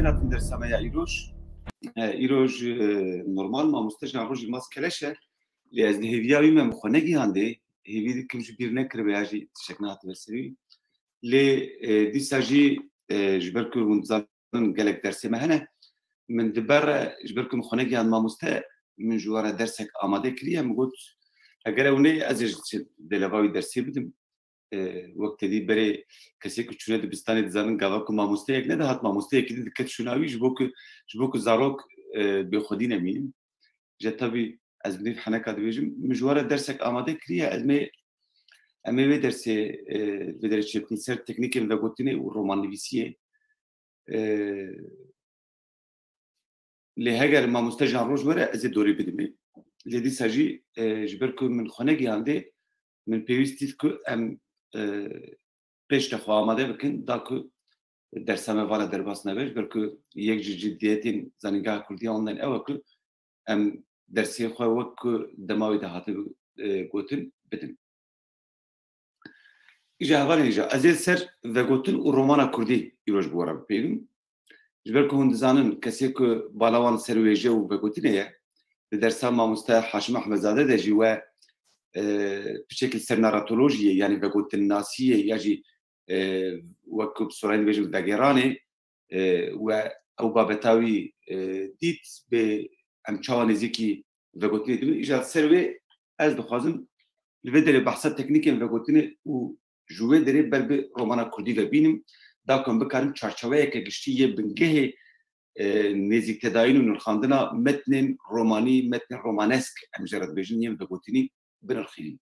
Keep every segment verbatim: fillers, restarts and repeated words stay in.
Hatin dersa me ya îroj. E, îroj, e, normal mamoste Jean Roj Yilmaz Keleş e. Lê ez li hêviya wî me, min xwe negihande. Hêvî dikim ji bîr nekiribe ya jî tiştek nehatibe ser wî. Lê, e, dîsa jî, e, ji ber ku hûn dizanin gelek dersê me hene. Min di ber re, ji ber ku min xwe negihand mamoste, min ji we re dersek amade kiriye. Min got, eger ew neyê, ez ê ji dêleva wî dersê bidim. E, wek te dî berê kesê ku çûne dibistanê dizanin gava ku mamosteyek nedihat, mamosteyekî din dike şûna wî ji bo ku, ji bo ku zarok, e, bêxwedî nemînin. Ji tabî ez bi nîv heneka dibêjim, min ji we re dersek amade kiriye, ez mê, em ê wê dersê, e, vê derê çêbikin ser teknîkên vegotinê û romannivîsiyê. E, Lê heger mamoste Jean Roj were, ez ê dorê bidimê. Lê dîsa jî, e, ji ber ku min xwe negihande, min pêwîst dît ku em, e, pêş de xwe amade bikin, da ku dersa me vana derbas nebe, ji ber ku yek ji ciddiyetên Zanîngeha Kurdî ya Online ew e ku em dersê xwe wek ku dema wê de hatibû, e, gotin, bidin. Îja hevalên îja, ez ê li ser vegotin û romana kurdî îroj bi we re bipeyivim. Ji ber ku hûn dizanin, kesê ku bala wan li ser wêje û vegotinê ye, li dersa mamoste Haşim Ehmedzade de jî we, e, piçekî li ser naratolojiyê, yanî vegotinnasiyê ya jî, e, wek ku bi sorayî dibêjin vegêranê, e, we ew babeta wî, e, dît, bê em çawa nêzîkî vegotinê dibin. Îja li ser wê ez dixwazim li vê derê behsa teknîkên vegotinê û ji wê derê ber bi romana kurdî ve bînim, da ku em bikarin çarçeweyeke giştî yê bingehê, e, nêzîktedayîn û nirxandina metnên romanî, metnên romanesk, em jê re dibêjin, yên vegotinî binirxînin.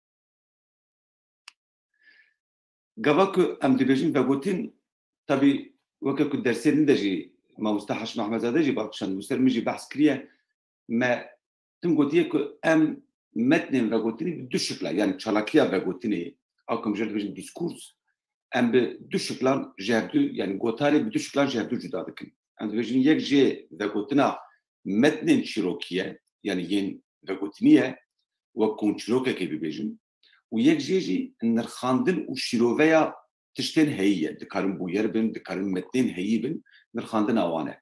Gava ku em dibêjin vegotin, tabî weke ku dersê din de jî mamoste Haşim Ehmedzade jî bal kişand, ser min jî behs kiriye, me tim gotiye ku em metnên vegotinê bi du şikla, yanî çalakiya vegotinê, a ku em jê re dibêjin dîskurs, em bi du şiklan ji hevdu, yanî gotarê bi du şiklan ji hevdu cuda dikin. Em dibêjin yek jê vegotina metnên çîrokî ye, yanî yên vegotinî ye, wek ku hûn çîrokekê bibêjin, û yek jê jî nirxandin û şîroveya tiştên heyî ye. Dikarin bûyer bin, dikarin metnên heyî bin, nirxandina wan e.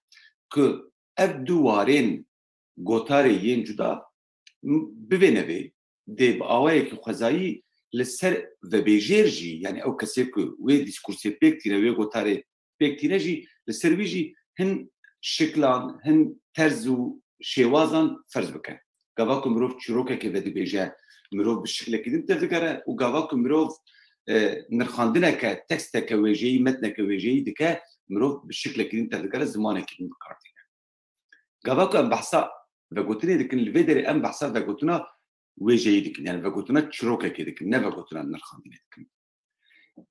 Ku ev du warên gotarê yên cuda m-, bivê nevê, dê bi awayekî xwezayî li ser vebêjêr jî, yanî ew kesê ku wê dîskursê pêk tîne, wê gotarê pêk tîne jî, li ser wî jî hin şiklan, hin terz û şêwazan ferz bike. Gava ku mirov çîrokekê vedibêje, mirov bi şiklekî din tevdigere û gava ku mirov, e, nirxandineke, teksteke wêjeyî, metneke wêjeyî dike, mirov bi şiklekî din tevdigere, zimanekî din bi kar tîne. Gava ku em behsa vegotinê dikin, li vê derê em behsa vegotina wêjeyî dikin. Yanî vegotina çîrokekê dikin, ne vegotina nirxandinê dikin.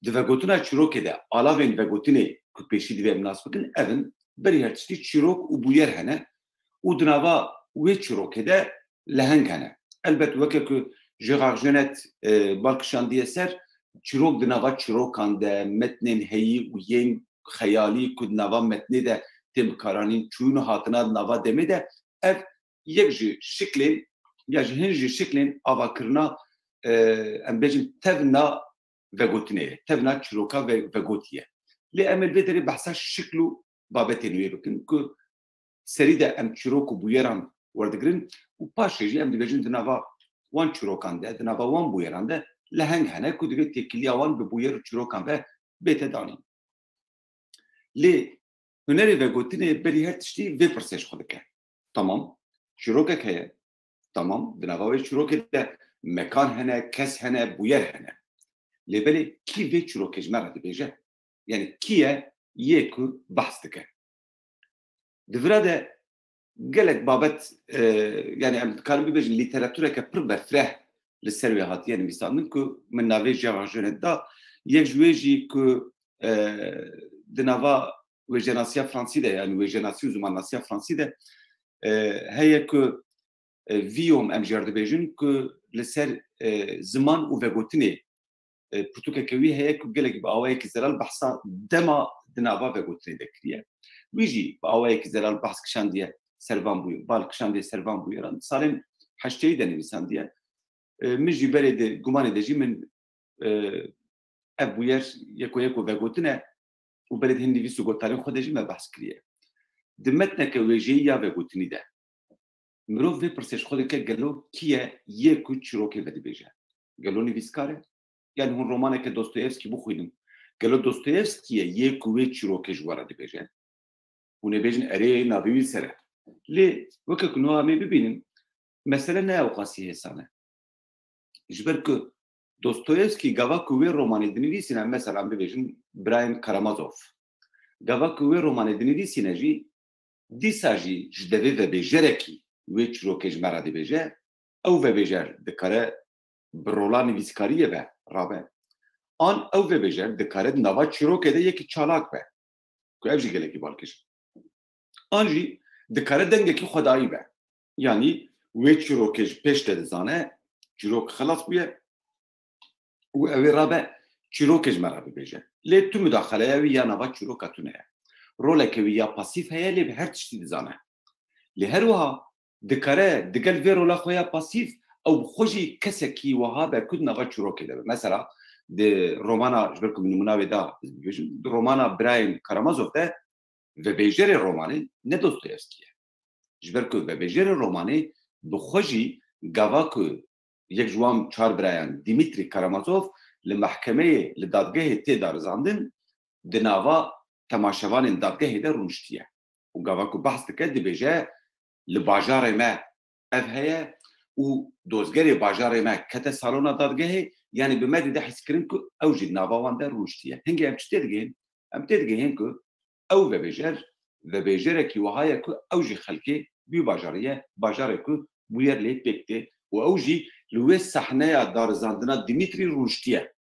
Di vegotina çîrokê de alavên vegotinê ku pêşî divê em nas bikin, ev in, berî her tiştî çîrok û bûyer hene û di nava wê çîrokê de leheng hene. Elbet weke ku Gérard Genette, e, bal kişandiye ser, çîrok di nava çîrokan de, metnên heyî û yên xeyalî ku di nava metnê de tên bikaranîn, çûyîn û hatina di nava demê de, ev yek ji şiklên, ya ji hin ji şiklên avakirina, e, em bêjin tevna vegotinê ye, tevna çîroka ve-, vegotî ye. Lê em ê li vê derê behsa şikl û babetên wê bikin ku serî de em çîrok û bûyeran werdigirin û paşê jî em dibêjin di nava wan çîrokan de, di nava wan bûyeran de leheng hene ku divê têkiliya wan bi bûyer û çîrokan ve bête danîn. Lê hunerê vegotinê berî her tiştî vê pirsê ji xwe dike. Tamam, çîrokek heye. Tamam, di nava wê çîrokê de mekan hene, kes hene, bûyer hene. Lê belê kî vê çîrokê ji me re dibêje? Yanî kî ye yê ku behs dike? Di vira de gelek babet, e, yanî em dikarin bibêjin lîteratureke pir berfireh li ser wê hatiye nivîsandin ku min navê Gérard Genette da. Yek ji wê jî ku, e, di nava wêjenasiya fransî de, yanî wêjenasî û zimannasiya fransî de, e, heye ku, e, Villaume em jê re dibêjin ku li ser, e, ziman û vegotinê, e, pirtûkeke wî heye ku gelek bi awayekî zelal behsa dema di nava vegotinê de kiriye. Wî jî bi awayekî zelal behs kişandiye ser van bûyer, bal kişandiye ser van bûyeran. Salên heşteyî de nivîsandiye. E, min jî berê di gumanê de jî min, e, ev bûyer yeko yeko vegotine û berê di hin nivîs û gotarên xwe de jî me behs kiriye. Di metneke wêjeyî ya vegotinî de mirov vê pirsê ji xwe dike, gelo kî ye yê ku çîrokê vedibêje? Gelo nivîskar e? Yanî hûn romaneke Dostoyevskî bixwînin, gelo Dostoyevskî ye yê ku wê çîrokê ji we re dibêje? Hûn ê bêjin erê, navê wî ser e. Lê weke ku niha em ê bibînin, mesele ne ewqasî hêsan e. Ji ber ku Dostoyevskî gava ku wê romanê dinivîsîne, mesela bibêjin Brian Karamazov, gava ku wê romanê dinivîsîne jî, dîsa jî ji devê vebêjerekî wê çîrokê ji me re dibêje, ew vebêjer dikare bi rola nivîskariyê ve rabe. An ew vebêjer dikare di nava çîrokê de yekî çalak be, ku ev jî gelekî balkêş e. An jî dikare dengekî xwedayî be. Yanî wê çîrokê ji pêş de dizane, çîrok xelas bûye û ew ê rabe çîrokê ji me re bibêje. Lê tu mudaxeleya wî ya nava çîroka tune ye. Roleke wî ya pasîf heye, lê bi her tiştî dizane. Lê her wiha dikare digel vê rola xwe ya pasîf, ew bi xwe jî kesekî wiha be ku di nava çîrokê de be. Mesela di romana, ji ber ku min nimûna wê da, ez bibêjim, di romana Brian Karamazov de vebêjerê romanê ne Dostoyevskî ye. Ji ber ku vebêjerê romanê bi xwe jî gava ku yek ji wan çar birayan Dimitrî Karamazov li mehkemeyê, li dadgehê tê darizandin, di nava temaşevanên dadgehê de rûniştiye. Û gava ku behs dike, dibêje, li bajarê me ev heye û dozgerê bajarê me kete salona dadgehê, yanî bi me dide hîskirin ku ew jî nava wan de rûniştiye. Hingê em çi têdigihên? Em têdigihên ku ew vebêjer, vebêjerekî wiha ye ku ew jî xelkê wî bajarê ye, bajarê ku bûyer lê pêk tê û ew jî li wê sehneya darizandina Dimitrî rûniştiye.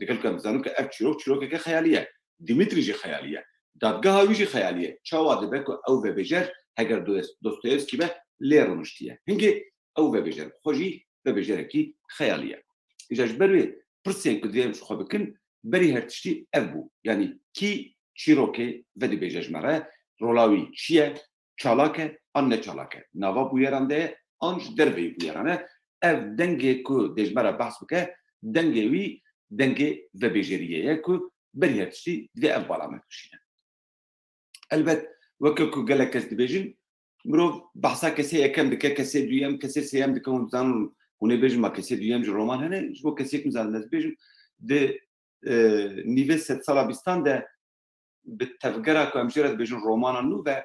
Digel ku em dizanin ku ev çîrok, çîrokeke xeyalî ye. Dimitrî jî xeyalî ye. Dadgeha wî jî xeyalî ye. Çawa dibe ku ew vebêjer, heger Dost-, Dostoyevskî be, lê rûniştiye? Hingê ew vebêjer bi xwe jî vebêjerekî xeyalî ye. Îja ji ber wê pirsên ku divê em ji xwe bikin, berî her tiştî ev bû. Yanî kî çîrokê vedibêje ji me re, rola wî çi ye, çalak e an ne çalak e? Nava bûyeran de ye an ji derveyî bûyeran e? Ev dengê ku dê ji me re behs bike, dengê wî dengê vebêjeriyê ye ku berî her tiştî divê ev bala me bikişîne. Elbet, weke ku gelek kes dibêjin, mirov behsa kesê yekem dike, kesê duyem, kesê sêyem dike, hûn dizanin, hûn ê bêjin, ma kesê duyem ji roman hene? Ji bo kesê ku nizanim ez bêjim, di, e, nîvê sedsala bîstan de bi tevgera ku em jê re dibêjin romana nû ve,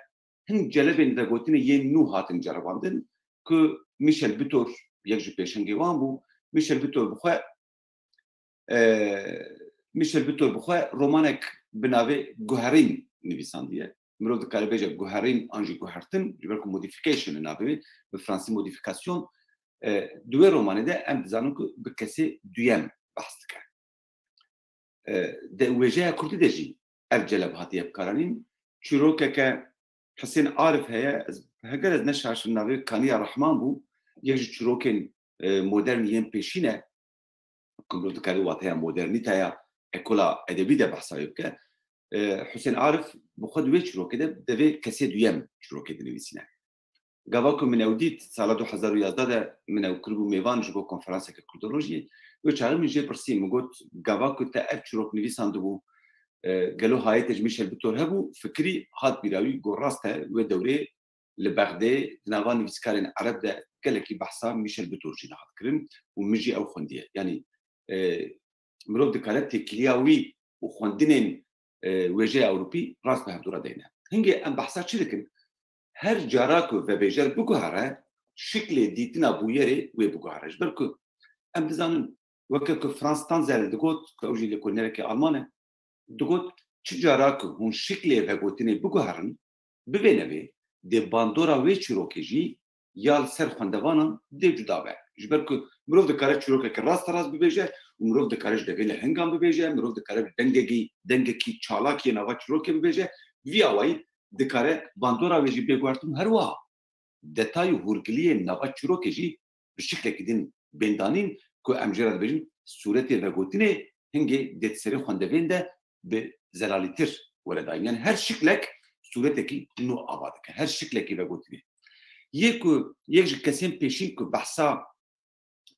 hin celebên vegotinê yên nû hatin ceribandin ku Michel Butor yek ji pêşengê wan bû. Michel Butor bi xwe, e, Michel Butor bi xwe romanek bi navê Guherîn nivîsandiye. Mirov dikare bêje guherîn an jî guhertin, ji ber ku modification e navê wê, bi fransî modifikasyon. E, di wê romanê de em dizanin ku bi kesê duyem behs dike. E, di wêjeya kurdî de jî ev celeb hatiye bikaranîn. Çîrokeke Hisên Arif heye, ez, heger ez neşaşim navê Kaniya Rehman bû, yek ji çîrokên, e, modern yên pêşîn e, ku mirov dikare wateya modernîteya ekola edebî de behsa wê bike. E, Hisên Arif bi xwe di wê çîrokê de, devê kesê duyem çîrokê dinivîsîne. Gava ku min ew dît, sala du hezar û yazdeh de min ew kiribû mêvan ji bo konferanseke kurdolojiyê. Wê çaxê min jê pirsî, min got, gava ku te ev çîrok nivîsandibû, e, gelo hayê te ji Michel Butor hebû? Fikirî hat bîra wî, got, rast e, wê dewrê li Bexdê di nava nivîskarên ereb de gelekî behsa Michel Butor jî dihat kirin û min jî ew xwendiye. Yanî, e, mirov dikare têkiliya wî û xwendinên, e, wêjeya Ewropî rast bi hevdû re deyne. Hingê em behsa çi dikin? Her cara ku vebêjer biguhere, şiklê dîtina bûyerê wê biguhere. Ji ber ku em dizanin, weke ku Franz Tanzel digot, ku ew jî lêkolînerekî Alman e, digot, çi cara ku hûn şiklê vegotinê biguherin, bivênevê, dê bandora wê çîrokê jî ya li ser xwendevanan dê cuda be. Ji ber ku mirov dikare çîrokeke rasterast bibêje û mirov dikare ji devê lehengan bibêje, mirov dikare bi dengekî, dengekî çalak yê nava çîrokê bibêje, vî awayî dikare bandora wê jî bê guhertin. Her wiha detay û hûrgiliyên nava çîrokê jî bi şiklekî din bên danîn ku em jê re dibêjin sûretê vegotinê, hingê dê di serê xwendevên de bi zelalîtir were dayîn. Yanî her şiklek sûretekî nû ava dike. Her şiklekî vegotinê. Yê ku yek ji kesên pêşîn ku behsa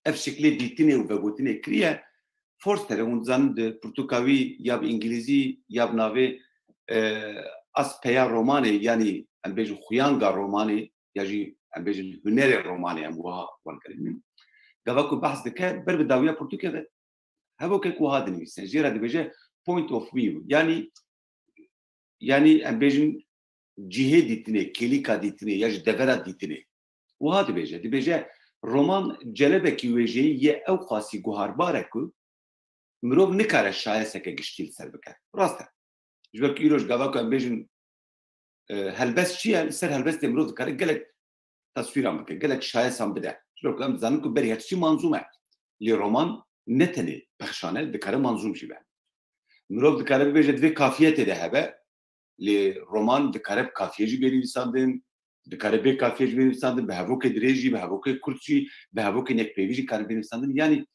ev şiklê dîtinê û vegotinê kiriye, Forster e, hûn dizanin di pirtûka wî ya bi îngilîzî ya bi navê, e, Aspeya Romanê, yanî em bêjin xuyanga romanê ya jî em bêjin hunerê romanê em wiha wan kirînin. Gava ku behs dike ber bi dawiya pirtûkê ve hevokek wiha dinivîse. Jê re dibêje point of view. Yanî yanî em bêjin cihê dîtinê, kêlîka dîtinê ya ji devera dîtinê. Wiha dibêje. Dibêje roman celebekî wêjeyî ye ew qasî guharbar e ku mirov nikare şayeseke giştî li ser bike. Rast e. Ji ber ku îroj gava ku em bêjin e, helbest çi ye? Li ser helbestê mirov dikare gelek teswîran bike, gelek şayesan bide. Ji ber ku em dizanin ku berî her tiştî manzûm e. Lê roman ne tenê pexşan e, dikare manzûm jî be. Mirov dikare bibêje divê kafiye tê de hebe. Lê roman dikare bi kafiye jî bê nivîsandin, dikare bê kafiye jî bê nivîsandin, bi hevokê dirêj jî, bi hevokê kurt jî, bi hevokê nekpeyvî jî kare bê nivîsandin. Yanî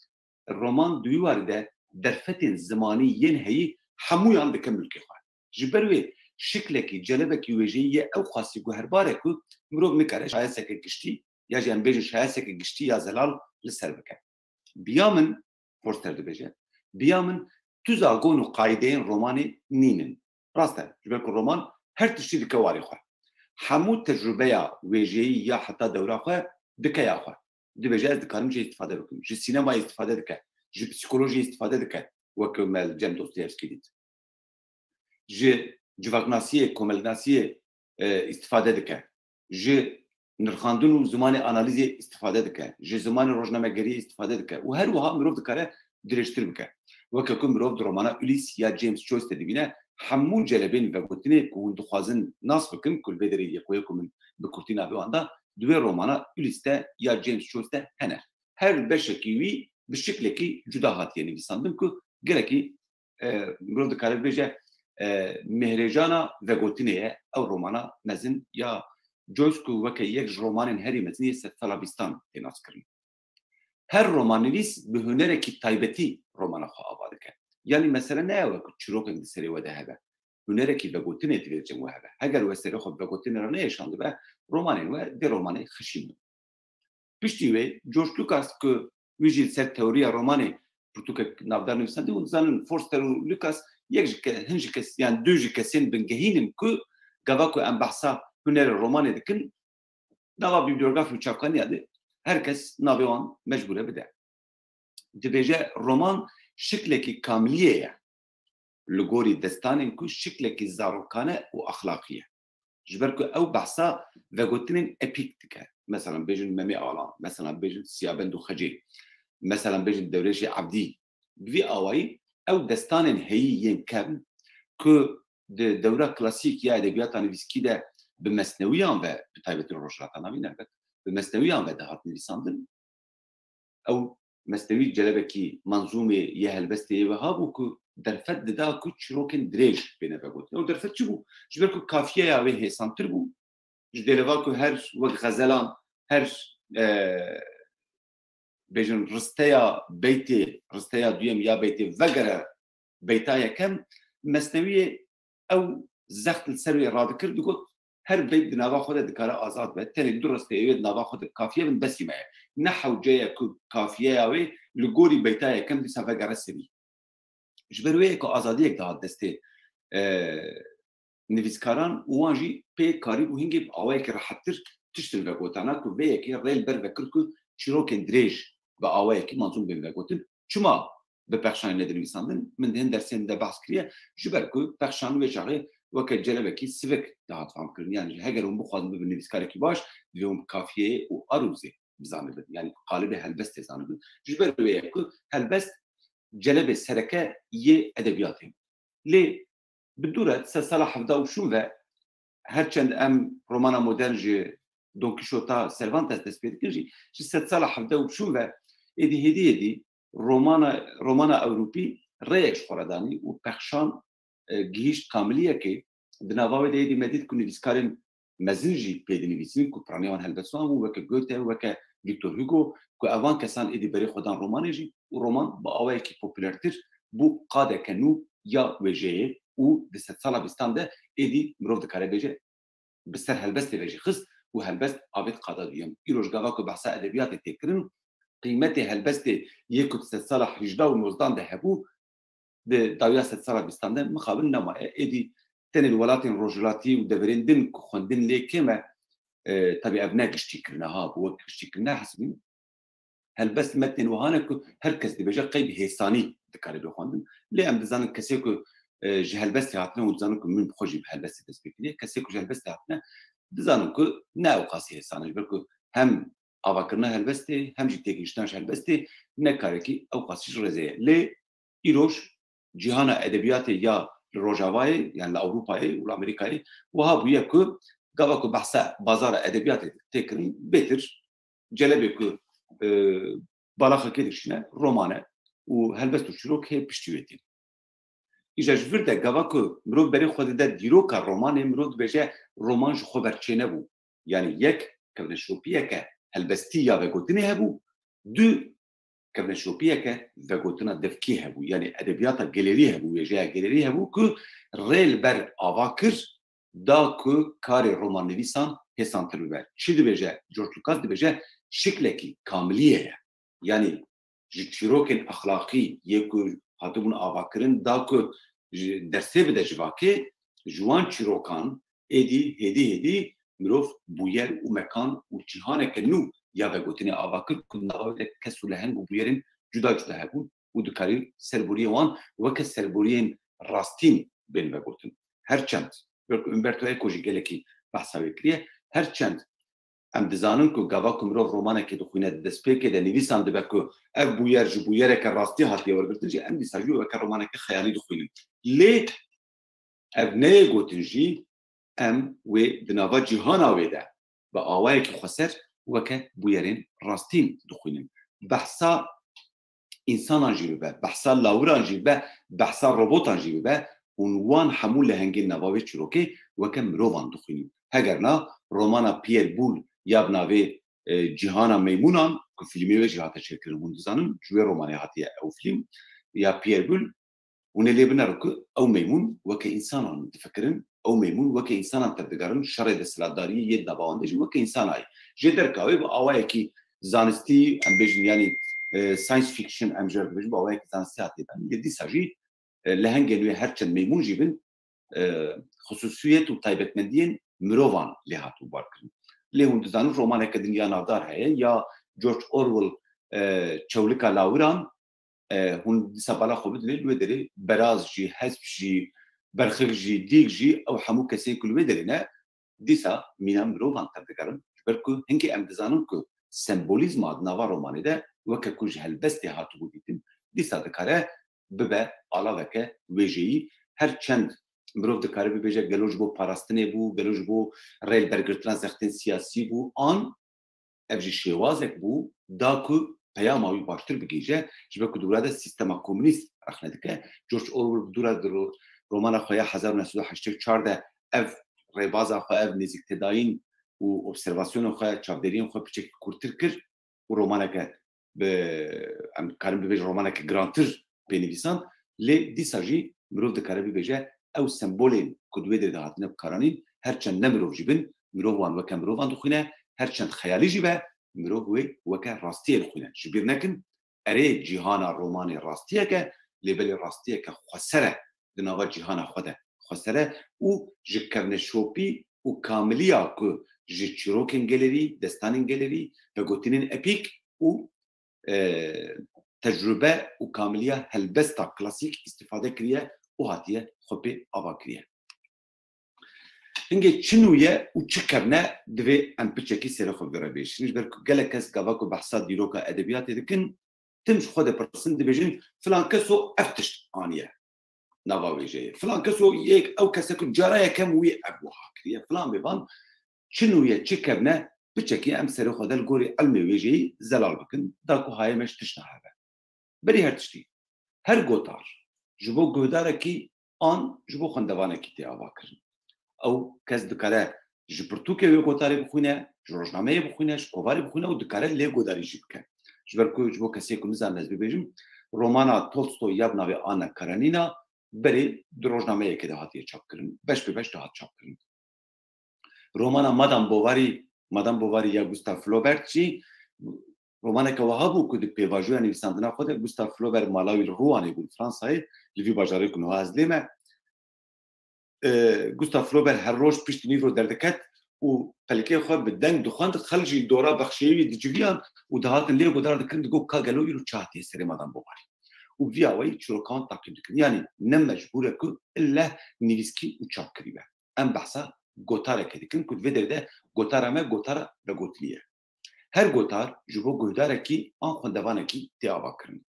roman di wî warî de derfetên zimanî yên heyî hemûyan dike milkê xwe. Ji ber wê şiklekî, celebekî wêjeyî ye ew qasî guherbar e ku mirov nikare şayeseke giştî ya jî em bêjin şayeseke giştî ya zelal li ser bike. Biya min, Forster dibêje, biya min tu zagon û qaîdeyên romanê nînin. Rast e, ji ber ku roman her tiştî dike warê xwe. Hemû tecrûbeya wêjeyî ya heta dewra xwe dike ya xwe. Dibêje ez dikarim jê îstifade bikim. Ji sînemayê îstifade dike. Ji psîkolojiyê îstifade dike. Weke me li cem Dostoyevskî dît. Ji civaknasiyê, komelnasiyê e, îstifade dike. Ji nirxandin û zimanê analîzê îstifade dike. Ji zimanê rojnamegeriyê îstifade dike. Û her wiha mirov dikare dirêjtir bike. Weke ku mirov di romana Ulysse ya James Joyce de dibîne, hemû celebên vegotinê ku hûn dixwazin nas bikin, ku li vê derê yek û yek ku min bi kurtî navê wan da, di wê romana Ulysse de ya James Joyce de hene. Her beşekî wî bi şiklekî cuda hatiye nivîsandin ku gelekî e, mirov dikare bibêje, e, mêhrêjana vegotinê ye ew romana mezin ya Joyce ku weke yek ji romanên herî mezin yê sedsala bîstan tê naskirin. Her romannivîs bi hunerekî taybetî romana xwe ava dike. Yanî mesele ne ew e ku çîrokek di serê we de hebe. Hunerekî vegotinê divê li cem we hebe. Heger we serê xwe bi vegotinê re neyêşandibe, romanên we dê romanê xişîn bin. Piştî wê George Lucas ku wî jî li ser teoriya romanê pirtûkek navdar nivîsandî, hûn dizanin Forster û Lucas yek ji ke-, hin ji kes, yan du ji kesên bingehîn in ku gava ku em behsa hunerê romanê dikin, nava bibliograf û çavkaniya de her kes navê wan mecbûr e bide. Dibêje roman şiklekî kamiliyê ye. Li gorî destanên ku şiklekî zarokane û exlaqî ye. Ji ber ku ew behsa vegotinên epîk dike. Mesela bêjin Memê Alan, mesela bêjin Siyabend û Xecê, mesela bêjin Dewrêşê Ebdî. Bi vî awayî ew destanên heyî yên kevn ku di dewra klasîk ya edebiyata nivîskî de bi mesnewiyan ve, bi taybetî rojhilata navîn elbet, bi mesnewiyan ve dihat nivîsandin. Ew mesnewî celebekî manzûmê yê helbestê yê wiha bû ku derfet dida ku çîrokên dirêj bêne vegotin. Ew derfet çi bû? Ji ber ku kafiyeya wê hêsantir bû. Ji dêleva ku her wek xezelan, her, e, bêjin risteya beytê, risteya duyem ya beytê vegere beyta yekem, mesnewiyê ew zext li ser wê radikir, digot, her beyt di nava xwe de dikare azad be, tenê du risteyê wê di nava xwe de kafiye bin, besî me ye. Ne hewce ye ku kafiyeya wê li gorî beyta yekem dîsa vegere serî. Ji ber wê ye ku azadiyek dihat destê, e, nivîskaran û wan jî pê karîbû hingê bi awayekî rehettir tiştin vegotana ku vê yekê rê li ber vekir ku çîrokên dirêj bi awayekî manzûm bên vegotin. Çima bi pexşanê nedinivîsandin? Min di hin dersên de behs kiriye, ji ber ku pexşan wê çaxê weke celebekî sivik dihat famkirin. Yanî ji heger hûn bixwazin bibin nivîskarekî baş, divê hûn bi kafiyeyê û arûzê bizanibin. Yanî qalibê helbestê zanibin. Ji ber wê ye ku helbest celebê sereke yê edebiyatê. Lê bi dû re sedsala hevdeh û şûn ve, her çend em romana modern ji Don Quixote'a Cervantes dest pê dikin jî, ji sedsala hevdeh û şûn ve êdî hêdî hêdî romana, romana Ewropî rêyek ji xwe re danî û pexşan, e, gihîşt kamiliyekê. Di nava wê de êdî me dît ku nivîskarên mezin jî pê dinivîsîn ku piraniya wan helbestvan bûn, weke Goethe, weke Victor Hugo, ku evan kesan êdî berê xwe dan romanê jî û roman bi awayekî populertir bû, qadeke nû ya wêjeyê û di sedsala bîstan de êdî mirov dikare bêje bi ser helbestê ve jî xist û helbest avêt qada duyem. Îroj gava ku behsa edebiyatê tê kirin, qîmetê helbestê yê ku di sedsala hejdeh û nozdan de hebû, di dawiya sedsala bîstan de mixabin nemaye. Êdî tenê li welatên rojhilatî û deverên din ku xwendin lê kêm e, e, tabî ev ne giştîkirine ha, bi wek giştîkirine hesibîn. Helbest metnên wiha ne ku her kes dibêje qey bi hêsanî dikare bê xwendin. Lê em dizanin kesê ku, e, ji helbestê hatine û dizanin ku min bi xwe jî bi helbestê dest pê kiriye. Kesê ku ji helbestê hatine dizanin ku ne ew qasî hêsan e. Ji ber ku hem avakirina helbestê hem jî têgihiştina ji helbestê ne karekî ew qasî ji rêzê ye. Lê îroj cîhana edebiyatê ya li Rojavayê, yani li Ewropayê û li Amerîkayê wiha bûye ku gava ku behsa bazara edebiyatê tê kirin, bêtir celebê ku, e, balaxekê dikişîne, roman e û helbest û çîrok hê piştî wê tê. Îja ji vir de gava ku mirov berê xwe dide dîroka romanê, mirov dibêje roman ji xwe ber çênebû. Yani yek, kevneşopiyeke helbestî ya vegotinê hebû, du, kevneşopiyeke vegotina devkî hebû. Yani edebiyata gelêrî hebû, wêjeya gelêrî hebû ku rê li ber ava kir, da ku karê romannivîsan hêsantir bibe. Çi dibêje? George Lucas dibêje şiklekî kamiliyê ye. Yani ji çîrokên exlaqî yê ku hatibûn avakirin, da ku ji dersê bide civakê, ji wan çîrokan êdî hêdî hêdî mirov bûyer û mekan û cîhaneke nû ya vegotinê ava kir ku nava wê de kes û leheng û bûyerên cuda cuda hebûn û dikarî serboriyê wan weke serboriyên rastîn bên vegotin. Her çend, wek Umberto Eco jî gelekî behsa wê kiriye, her çend em dizanin ku gava ku mirov romanekê dixwîne, di destpêkê de nivîsan dibe ku ev bûyer ji bûyereke rastî hatiye wergirtin jî, em dîsa jî weke romaneke xeyalî dixwînin. Lê ev neyê gotin jî, em wê di nava cîhana wê de bi awayekî xweser weke bûyerên rastîn dixwînin. Behsa însanan jî bibe, behsa lawiran jî bibe, behsa robotan jî bibe, hûn wan hemû lehengên nava wê çîrokê weke mirovan dixwînin. Heger na, romana Pierre Boulle ya bi navê, e, Cîhana Meymûnan, ku fîlmê wê jî hate çêkirin, hûn dizanin, ji wê romanê hatiye ew fîlm, ya Pierre Boulle, hûn ê lê binero ku ew meymûn weke însanan difikirin, ew meymûn weke însanan tevdigerin, şerê desthilatdariyê yê di nava wan de jî weke însanayî. Jê derkawê bi awayekî zanistî, em bêjin, yanî, e, science fiction, em jê re dibêjin, bi awayekî zanistî hatiye danîn. Lê dîsa jî, e, lehengên wê her çend meymûn jî bin, e, xisûsiyet û taybetmendiyên mirovan lê hatibû barkirin. Lê hûn dizanin romaneke din ya navdar heye, ya George Orwell, e, Çewlika Lawiran, e, hûn dîsa bala xwe bidinê, li wê derê beraz jî, hesp jî, berxik jî, dîk jî, ew hemû kesên ku li wê derê ne, dîsa mîna mirovan tevdigerin. Ji ber ku hinkî em dizanin ku sembolîzma di nava romanê de weke ku ji helbestê hatibû dîtin, dîsa dikare bibe alaveke wêjeyî. Her çend mirov dikare bibêje gelo ji bo parastinê bû, gelo ji bo rêlbergirtina zextên siyasî bû, an ev jî şêwazek bû da ku peyama wî baştir bigihîje, ji ber ku di wira de sîstema komûnîst rexne dike. George Orwell di dûra di ro-, romana xwe ya hezar û neh sed û heştê û çar de ev rêbaza xwe, ev nêzîktêdayîn û observasyona xwe, çavdêriyên xwe piçekî kûrtir kir û romaneke bi, em karin bibêjin romaneke girantir pê nivîsand, lê dîsa jî mirov dikare bibêje ew sembolên ku di wê derê de hatine bikaranîn, her çend ne mirov jî bin, mirov wan weke mirovan dixwîne, her çend xeyalî jî be, mirov wê weke rastiyê dixwîne. Ji bîr nekin, erê cîhana romanê rastiyek e, lê belê rastiyeke xweser e di nava cîhana xwe de. Xweser e û ji kevneşopî û kamiliya ku ji çîrokên gelêrî, destanên gelêrî, vegotinên epîk û, e, tecrube û kamiliya helbesta klasîk îstîfade kiriye û hatiye xwe pê ava kiriye. Hingê çi nû ye û çi kevn e, divê em piçekî serê xwe bi vê re bêşin. Ji ber ku gelek kes gava ku behsa dîroka edebiyatê dikin, tim ji xwe dipirsin, dibêjin, filan keso ev tişt aniye nava wêjeyê. Filan keso yek, ew kese ku cara yekem wî ev wiha kiriye. Filan bêvan, çi nû ye, çi kevn e, piçekî em serê xwe de li gorî ilmê wêjeyî zelal bikin, da ku hayê me ji tişta hebe. Berî her tiştî, her gotar ji bo guhdarekî an ji bo xwendevanekî tê avakirin. Ew kes dikare ji pirtûkê wê gotarê bixwîne, ji rojnameyê bixwîne, ji kovarê bixwîne û dikare lê guhdarî jî bike. Ji ber ku ji bo kesê ku nizanin ez bibêjim, romana Tolstoy ya bi navê Anna Karenina berê di rojnameyekê de hatiye çapkirin. Beş bi beş dihat çapkirin. Romana Madame Bovary, Madame Bovary ya Gustave Flaubert jî romaneke wiha bû ku di pêvajoya nivîsandina xwe de Gustave Flaubert mala wî li Rouen bû, li Fransayê, li vî bajarê ku niha ez lê me. e, Gustav Flaubert her roj piştî nîvro derdiket û pelikê xwe bi deng dixwend, xelk jî dora bexşeyê wî diciviyan û dihatin lê guhdar dikirin, digot ka gelo îro çi hatiye serê madan boxarî. Û vî awayî çîrokan teqîb dikirin. Yanî ne mecbûr e ku ille nivîskî û çapkirî be. Em behsa gotarekê dikin ku di vê derê de gotara me gotara vegotinî ye. Her gotar ji bo guhdarekî an xwendevanekî tê avakirin.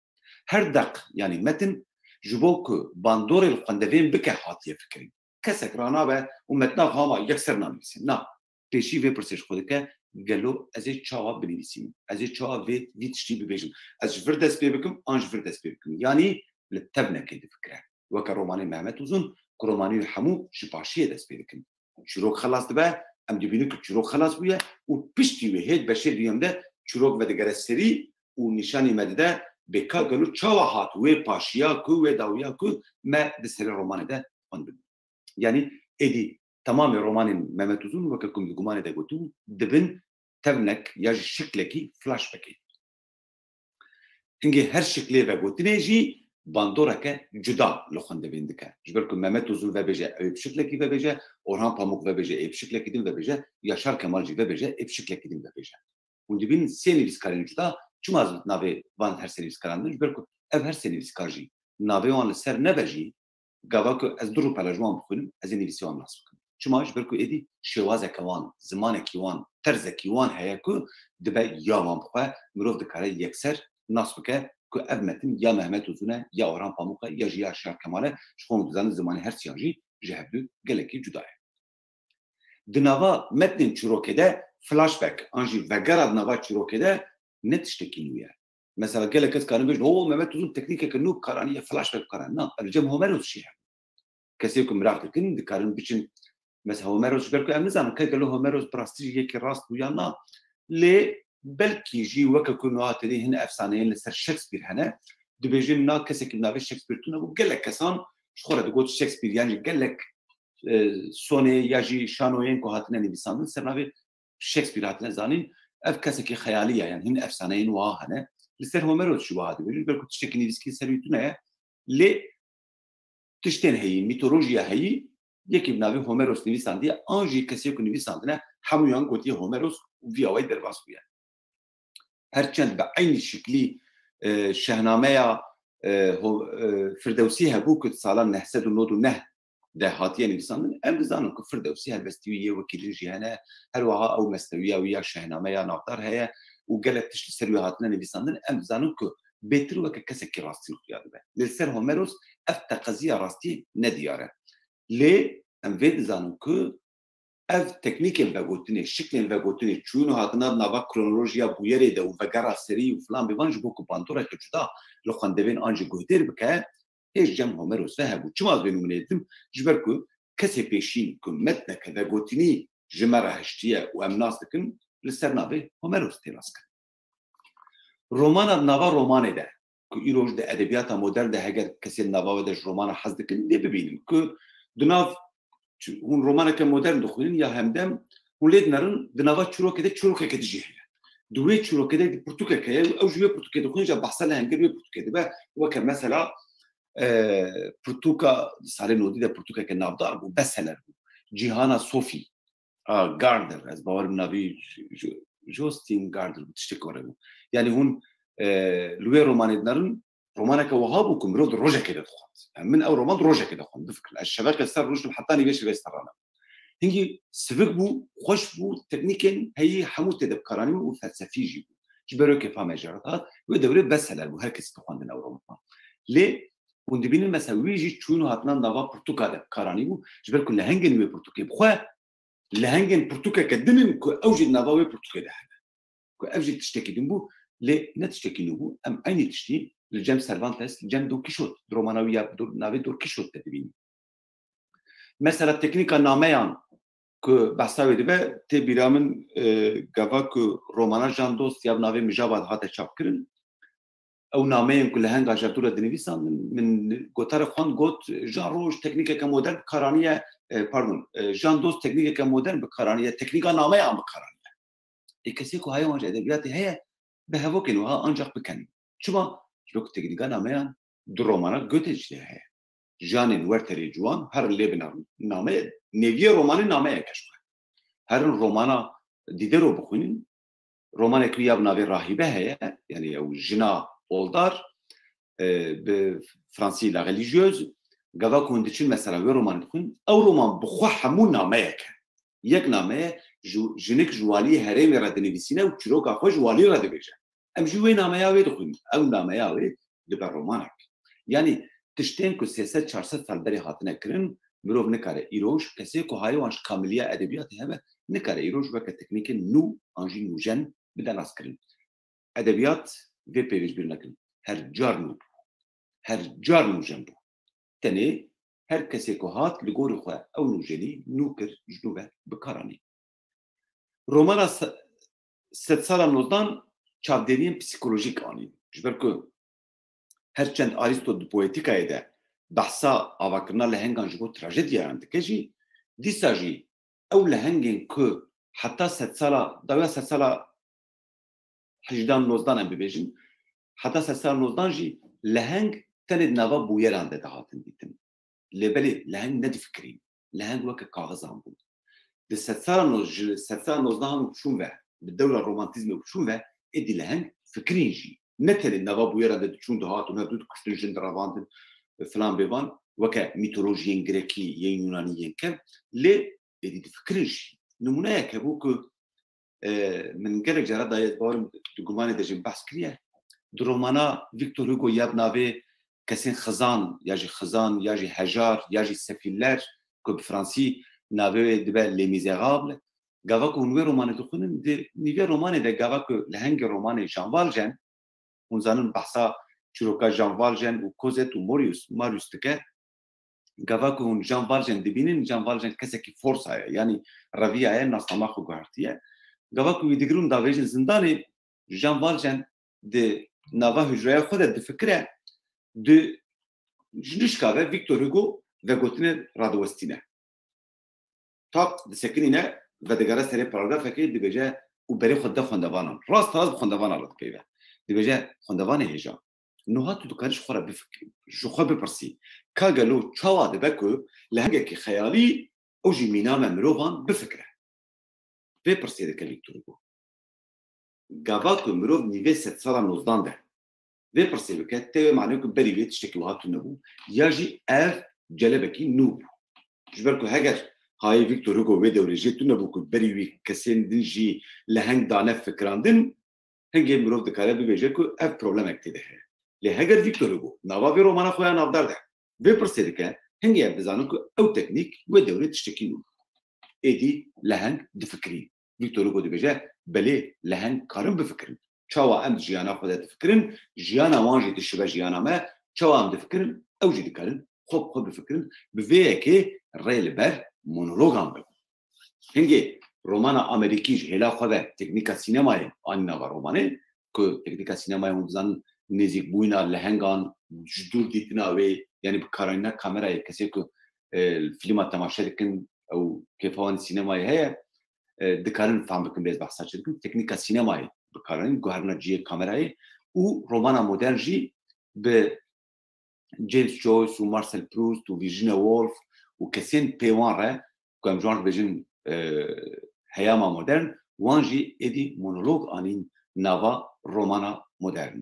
Her deq, yanî metin, ji bo ku bandorê li xwendevên bike hatiye fikirin. Kesek ranabe û metna xwe hema yekser nanivîse. Na, pêşî vê pirsê ji xwe dike, gelo ez ê çawa binivîsînim? Ez ê çawa vê, vî tiştî bibêjim? Ez ji vir dest pê bikim, an ji vir dest pê bikim? Yanî li tevnekê difikire. Weke romanê Mehmet Uzun, ku romanî wî hemû ji paşiyê dest pê dikin. Çîrok xelas dibe, em dibînin ku çîrok xelas bûye û piştî wê hê di beşê duyem de çîrok vedigere serî û nîşanî me dide bê ka gelo çawa hat wê paşiya ku, wê dawiya ku me di serê romanê de xwendibû. Yanî êdî temamê romanên Mehmet Uzun, weke ku min di gumanê de gotibû, dibin tevnek ya jî şiklekî flashbackê. Hingê her şiklê vegotinê jî bandoreke cuda li xwendevên dike. Ji ber ku Mehmet Uzun vebêje, ew ê bi şiklekî vebêje, Orhan Pamuk vebêje, ê bi şiklekî din vebêje, Yaşar Kemal jî vebêje, ê bi şiklekî din vebêje. Hûn dibînin sê nivîskarên cuda, çima ez navê van her sê nivîskaran didim? Ji ber ku ev her sê nivîskar jî navê wan li ser nebe jî, gava ku ez du rûpela ji wan bixwînim, ez ê nivîsê wan nas bikim. Çima? Ji ber ku êdî şêwazeke wan, zimanekî wan, terzekî wan heye ku dibe ya wan bixwe, mirov dikare yekser nas bike ku ev metin ya Mehmet Uzun e, ya Orhan Pamuk e, ya jî ya Yaşar Kemal e. Ji xwe hûn dizanin zimanê her siyan jî ji hevdu gelekî cuda ye. Di nava metnên çîrokê de flashback an jî vegera di nava çîrokê de ne tiştekî nû ye. Mesela gelek kes karin bêjin, "Ho, Mehmet Uzun teknîkeke nû bi kar aniye, flashback bi kar aniye." Na, ev li cem Homeros jî heye. Kesê ku miraq dikin, dikarin biçin. Mesela Homeros, ji ber ku em nizanin ke gelo Homeros bi rastî jî yekî rast bû yan na. Lê belkî jî weke ku niha têdî hin efsaneyên li ser Shakespeare hene. Dibêjin na kesekî bi navê Shakespeare tune bû. Gelek kesan ji xwe re digot Shakespeare, yan jî gelek, e, sonê ya jî şanoyên ku hatine nivîsandin ser navê Shakespeare hatine zanîn. Ev kesekî xeyalî ye, yani hin efsaneyên wiha hene. Li ser Homeros jî wiha dibêjin, ber ku tiştekî nivîskî ser wî tune ye. Lê tiştên heyî, mîtolojiya heyî, yekî bi navê Homeros nivîsandiye, an jî kesê ku nivîsandine, hemûyan gotiye Homeros û vî awayî derbas bûye. Her çend bi eynî şiklî, e, şehnameya, e, Ho-, e, Firdewsî hebû ku di salan neh sed û nod û neh de hatiye nivîsandin, em dizanin ku Firdewsî helbestî wî yê wekî din jî hene, her wiha ew mesnewiya wî ya şehnameya navdar heye û gelek tişt li ser wî hatine nivîsandin, em dizanin ku bêtir weke kesekî rastîn xuya dibe. Lê li ser Homeros ev teqeziya rastî nediyar e. Lê em vê dizanin ku ev teknîkên vegotinê, şiklên vegotinê, çûyîn û hatina di nava kronolojiya bûyerê de û vegera serî û filan bêvan ji bo ku bandoreke cuda li xwendevên an jî guhdêr bike, hê ji cem Homeros ve hebû. Çima ez vê nimûneyê didim? Ji ber ku kesê pêşîn ku metneke vegotinî ji me re hiştiye û em nas dikin, li ser navê Homeros tê naskirin. Romana di nava romanê de, ku îroj di edebiyata modern de heger kesên nava we de ji romana hez dikin, dê bibînin ku di nav, çi-, hûn romaneke modern dixwînin ya hemdem, hûn lê dinerin, di nava çîrokê de çîrokeke dijî heye. Di wê çîrokê de pirtûkek heye, ew ji wê pirtûkê dixwînin, ja behsa lehengê wê pirtûkê dibe. Weke mesela, e, pirtûka di salê nodî de pirtûkeke navdar bû, bestseller bû. Cîhana Sofî, a, Gardner, ez bawerim navî J-, J-, Justin Gardner bû, tiştek were bû. Yani hûn, e, li wê romanê dinerin, romaneke wiha bû ku mirov di rojekê de dixwend. Yani min ew roman di rojekê de xwend, bifikirin. Ez şeveke ser rûştim heta nîvê şevê serrane. Hingî sivik bû, xweş bû, teknîkên heyî hemû tê de bikaranî bû û felsefî jî bû. Ji ber wê kêfa me jê re dihat, wê dewrê bestseller bû, her kesî dixwendin ew roman. Lê hûn dibînin mesela wî jî çûn û hatina nava pirtûka de bikaranî bû, ji ber ku lehengên wê pirtûkê bi xwe lehengên pirtûkeke din in ku ew jî di nava wê pirtûkê de hene. Ku ev jî tiştekî din bû, lê ne tiştekî nû bû. Em eynî tiştî li cem Cervantes, li cem Don Kîşot, di romana wî ya Don, navê Don Kîşot de dibînin. Mesela teknîka nameyan ku behsa wê dibe, tê bîra min, e, gava ku romana Jan Dost ya bi navê Mijaba dihate çapkirin. Ew nameyên ku li henga Jadû re dinivîsandin, min gotarek xwend got, Jan Roj teknîkeke modern bi kar aniye, e, pardon, e, Jan Dost teknîkeke modern bi kar aniye, teknîka nameyan bi kar aniye. Ê kesê ku haya wan ji edebiyatê heye, bi hevokên wiha ancaq bikenî. Çima? Ji bo ku teknîka nameyan di romana Goethe jî de heye. Janên Werterê Ciwan, herin lê bine name, nêviyê romanê nameyek e ji xwe. Herin romana Dîdero bixwînin, romanek wî ya bi navê Rahîbe heye, yanî ew jina oldar, e, bi fransî La Religieuse, gava ku hûn diçin mesela wê romanê dixwînin, ew roman bi xwe hemû nameyek e. Yek name ye, ji, jinik ji waliyê herêmê re dinivîsîne û çîroka xwe ji walî re dibêje. Em jî wê nameya wê dixwînin. Ew nameya wê dibe romanek. Yanî tiştên ku sê sed çar sed sal berê hatine kirin, mirov nikare îroj, kesê ku hayê wan ji kamiliya edebiyatê hebe, nikare îroj weke teknîkên nû an jî nûjen bide naskirin. Edebiyat vê peyvê ji bîr nekin. Her car nû bû. Her car nûjen bû. Tenê her kesê ku hat li gorî xwe ew nûjenî nû kir, ji nû ve bi kar anî. Romana se-, sedsala nozdan çavdêriyên psîkolojîk anîn. Ji ber ku her çend Arîsto di poetîkayê de behsa avakirina lehengan ji bo trajediyayan dike jî, dîsa jî ew lehengên ku heta sedsala, dawiya sedsala hejdan nozdan em bibêjin, heta sedsala nozdan jî leheng tenê di nava bûyeran de dihatin dîtin. Lê belê leheng nedifikirîn. Leheng weke kaxizan bûn. Di sedsala noz-, ji sedsala nozdan û çûn ve, bi dewra romantîzmê û çûn ve, êdî leheng fikirîn jî. Ne tenê nava bûyeran de diçûn dihat û hevdû dikuştin, jin direvandin, filan bêvan, weke mîtolojiyên Grekî, yên Yunanî, yên kev, lê êdî difikirin jî. Nimûneyek hebû ku, e, min gelek cara daye, ez bawerim di gumanê de jî behs kiriye. Di romana Victor Hugo ya bi navê Kesên Xizan ya jî Xizan ya jî Hejar ya jî Sefîller ku bi fransî navê wê dibe Les Misérables, gava ku hûn wê romanê dixwînin, di nîvê romanê de gava ku lehengê romanê Jean Valjean, hûn zanin behsa çîroka Jean Valjean û Cosette û Marius, Marius dike. Gava ku hûn Jean Valjean dibînin, Jean Valjean kesekî forsa ye, yanî reviya ye, nasnama xwe guhertiye. Gava ku wî digirin davêjin zindanê, Jean Valjean di nava hicreya xwe de difikire, di ji nişka ve Victor Hugo vegotinê radiwestîne. Tak disekinîne, vedigere serê paragrafekê, dibêje û berê xwe dide xwendevanan. Rast rast bi xwendevanan re dipeyve. Dibêje, xwendevanê hêja, niha tu dikarî ji xwe re bifikirî, ji xwe bipirsî, ka gelo çawa dibe ku lehengekî xeyalî ew jî mîna me mirovan bifikire? Vê pirsê dike Victor Hugo. Gava ku mirov nîvê sedsala nozdan de vê pirsê bike, tê wê manê ku berî wê tiştekî wiha tune bû, ya jî ev celebekî nû bû. Ji ber ku heger hayê Victor Hugo wê dewrê jê tune bû ku berî wî kesên din jî leheng dane fikirandin, hingê mirov dikare bibêje ku ev problemek tê de heye. Lê heger Victor Hugo nava vê romana xwe ya navdar de vê pirsê dike, hingê em dizanin ku ew teknîk wê dewrê tiştekî nû bû. Êdî leheng difikirî. Victor Hugo dibêje, belê, leheng karin bifikirin. Çawa em di jiyana xwe de difikirin, jiyana wan jî dişibe jiyana me, çawa em difikirin, ew jî dikarin xwe bi xwe bifikirin, bi vê yekê rê li ber monologan bibin. Hingê romana Amerîkî ji hêla xwe ve teknîka sînemayê anî nava romanê, ku teknîka sînemayê hûn dizanin nêzîkbûyîna lehengan, ji dûr dîtina wê, yanî bikaranîna kamerayê, kesê ku, e, fîlma temaşe dikin, ew kêfa wan sînemayê heye, e, dikarin fam bikin, bê ez behsa çi dikim, teknîka sînemayê bikaranîn, guherina cihê kamerayê û romana modern jî bi James Joyce û Marcel Proust û Virginia Woolf û kesên pê wan re, ku em ji wan re dibêjin, e, heyama modern, wan jî êdî monolog anîn nava romana modern.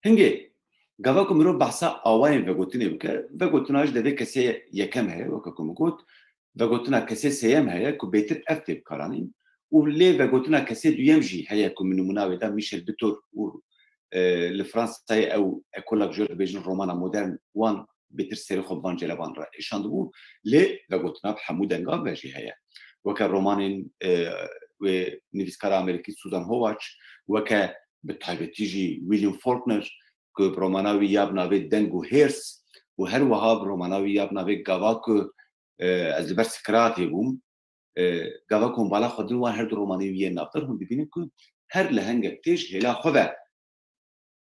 Hingê, gava ku mirov behsa awayên vegotinê bike, vegotina ji devê kesê yekem heye, weke ku min got, vegotina kesê sêyem heye ku bêtir ev tê bikaranîn û lê vegotina kesê duyem jî heye ku min nimûna wê da, Michel Butor û, e, li Fransayê ew ekola ku jê re dibêjin romana modern, wan bêtir serê xwe bi van celeban re êşandibû, lê vegotina bi hemû dengan ve jî heye. Weke romanên, e, wê nivîskara Amerîkî Susan Howatch, weke bi taybetî jî William Faulkner, ku bi romana wî ya bi navê Deng û Hêrs û her wiha bi romana wî ya bi navê Gava ku, e, ez li ber Sikratê bûm, e, gava ku hûn bala xwe din wan her du romanên wî yên navdar, hûn dibînin ku her lehengek tê ji hêla xwe ve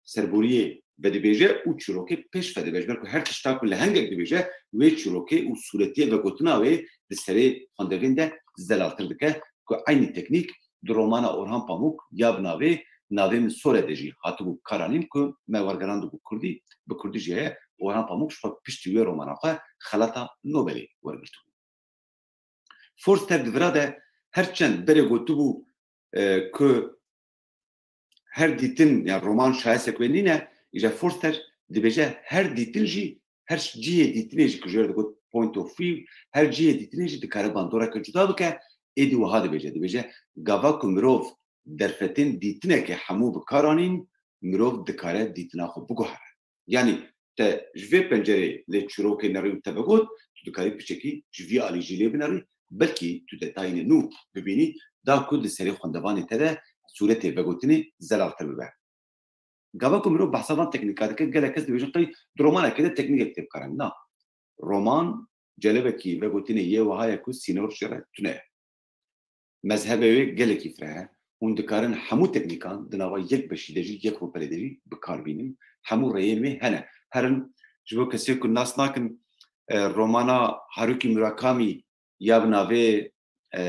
serboriyê vedibêje û çîrokê pêş vedibêje. Ber ku her tişta ku lehengek dibêje, wê çîrokê û sûretiyê vegotina wê di serê xwendevên de zelaltir dike, ku eynî teknîk di romana Orhan Pamuk ya bi navê Navê Min Sor e de jî hatibû karanîn, ku me wergerandibû kurdî, bi kurdî jî heye, Orhan Pamuk ji xwe piştî wê romana xwe xelata Nobelê wergirtibû. Forster di vira de her çend berê gotibû, e, ku her dîtin, ya roman şayestek wê nîne, îja Forster dibêje her dîtin jî, her cihê dîtinê jî, ku jê re digot point of view, her cihê dîtinê jî dikare bandoreke cuda bike, êdî wiha dibêje, dibêje, gava ku mirov derfetên dîtineke hemû bi kar anîn, mirov dikare dîtina xwe biguhere. Yanî te ji vê pencerê lê çîrokê nerî û te vegot, tu dikarî piçekî ji vî alî jî lê binerî, belkî tu detayînê nû bibînî, da ku di serê xwendevanê te de sûretê vegotinê zelaltir bibe. Gava ku mirov behsa van teknîka dike, gelek kes dibêjin qey di romanekê de teknîkek tê bikaranîn. Na. Roman celebekî vegotinê yê wiha ye ku sînor jê re tune ye. Mezhebê wê gelekî fireh e. Hûn dikarin hemû teknîkan di nava yek beşî de jî, yek rûpelê de jî bi kar bînin. Hemû rêyên wê hene. Herin ji bo kesê ku nas nakin, e, romana Haruki Murakami ya bi navê, e,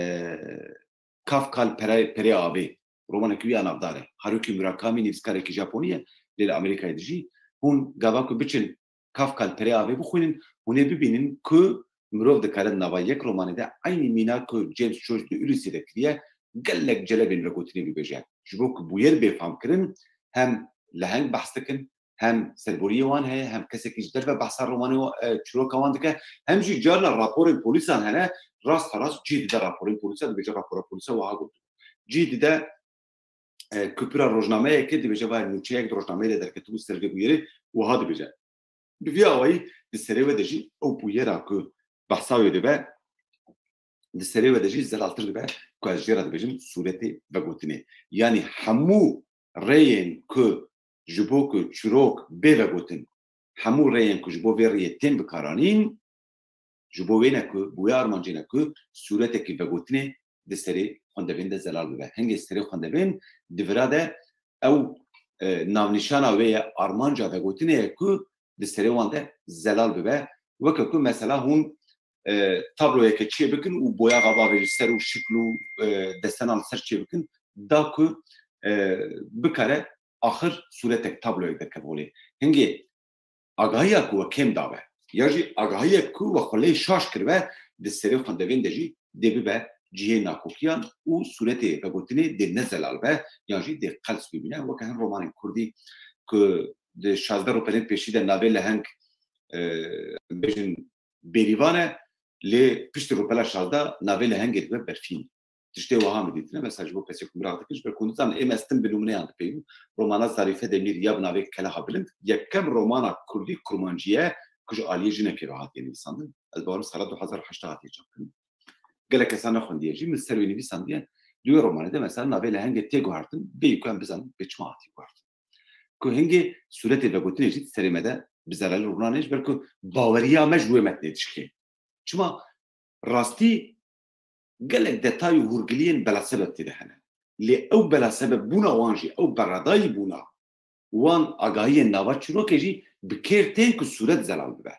Kafka li Pere-, Perê Avê. Romanekî wî ya navdar e. Haruki Murakami nivîskarekî Japonî ye, lê li Amerîkayê dijî. Hûn gava ku biçin Kafka li Perê Avê bixwînin, hûn ê bibînin ku mirov dikare di nava yek romanê de eynî mîna ku James Joyce di Ulyssê de kiriye, gelek celebên vegotinê bibêje. Ji bo ku bûyer bê famkirin, hem leheng behs dikin, hem serboriyê wan heye, hem kesekî ji derve behsa romanê wa-, e, çîroka wan dike, hem jî carna raporên polîsan hene, rasta rast cih dide raporên polîsa, dibêje rapora polîsa wiha got. Cih dide, e, kupira rojnameyekê, dibêje vay nûçeyek di rojnameyê de derketibû ser vê bûyerê, wiha dibêje. Bi vî awayî di serê we de jî ew bûyera ku behsa wê dibe, di serê we de jî zelaltir dibe ku ez jê re dibêjim sûretê vegotinê. Yanî hemû rêyên ku ji bo ku çîrok bê vegotin, hemû rêyên ku ji bo vê rêyê tên bikaranîn, ji bo wê ne ku, bi wê armancê ne ku sûretekî vegotinê di serê xwendevên de zelal bibe. Hingê serê xwendevên di vira de ew, e, navnîşana wê ye, armanca vegotinê ye ku di serê wan de zelal bibe. Weke ku mesela hûn, e, tabloyeke çêbikin û boyaxa bavê ji ser û şikl û, e, destena li ser çêbikin, da ku, e, bikare axir sûretek, tabloyek derkeve holê. Hingê agahiya ku we kêm dabe, ya jî agahiyek ku we xwe lê şaş kiribe, di serê xwendevên de jî dê bibe cihê nakokiyan û sûretê vegotinê dê ne zelal be, yan jî dê qels bimîne. Weke hin romanên kurdî ku di şazdeh rûpelên pêşî de navê leheng, e, bêjin bêrîvan e, lê piştî rûpela şazdeh navê lehengê dibe berfîn. Tiştê wiha min dîtine, mesela ji bo kesê ku miraq dikin, ji ber ku hûn dizanin, ê me stim bi nûmineyan dipeyivin. Romana Zarife Demîr ya bi navê Keleha Bilind, yekem romana kurdî kurmancî ye ku ji aliyê jinekê ve hatiye nivîsandin. Ez bawerim sala du hazar heştê hatiye çapkirin. Gelek kesan nexwendiye jî, min ser wê nivîsandiye. Di wê romanê de mesela navê lehengê tê guhertin, bêyî ku em bizanin bê çima hatiye guhertin. Ku hingê sûretê vegotinê jî di serê me de bi zelalî rûnanê, ji ber ku baweriya me ji wê metnê dişkê. Çima rastî gelek detay û hûrgiliyên belasebeb tê de hene. Lê ew belasebeb bûna wan jî, ew beradayî bûna wan agahiyên nava çîrokê jî bi kêr tên ku sûret zelal bibe.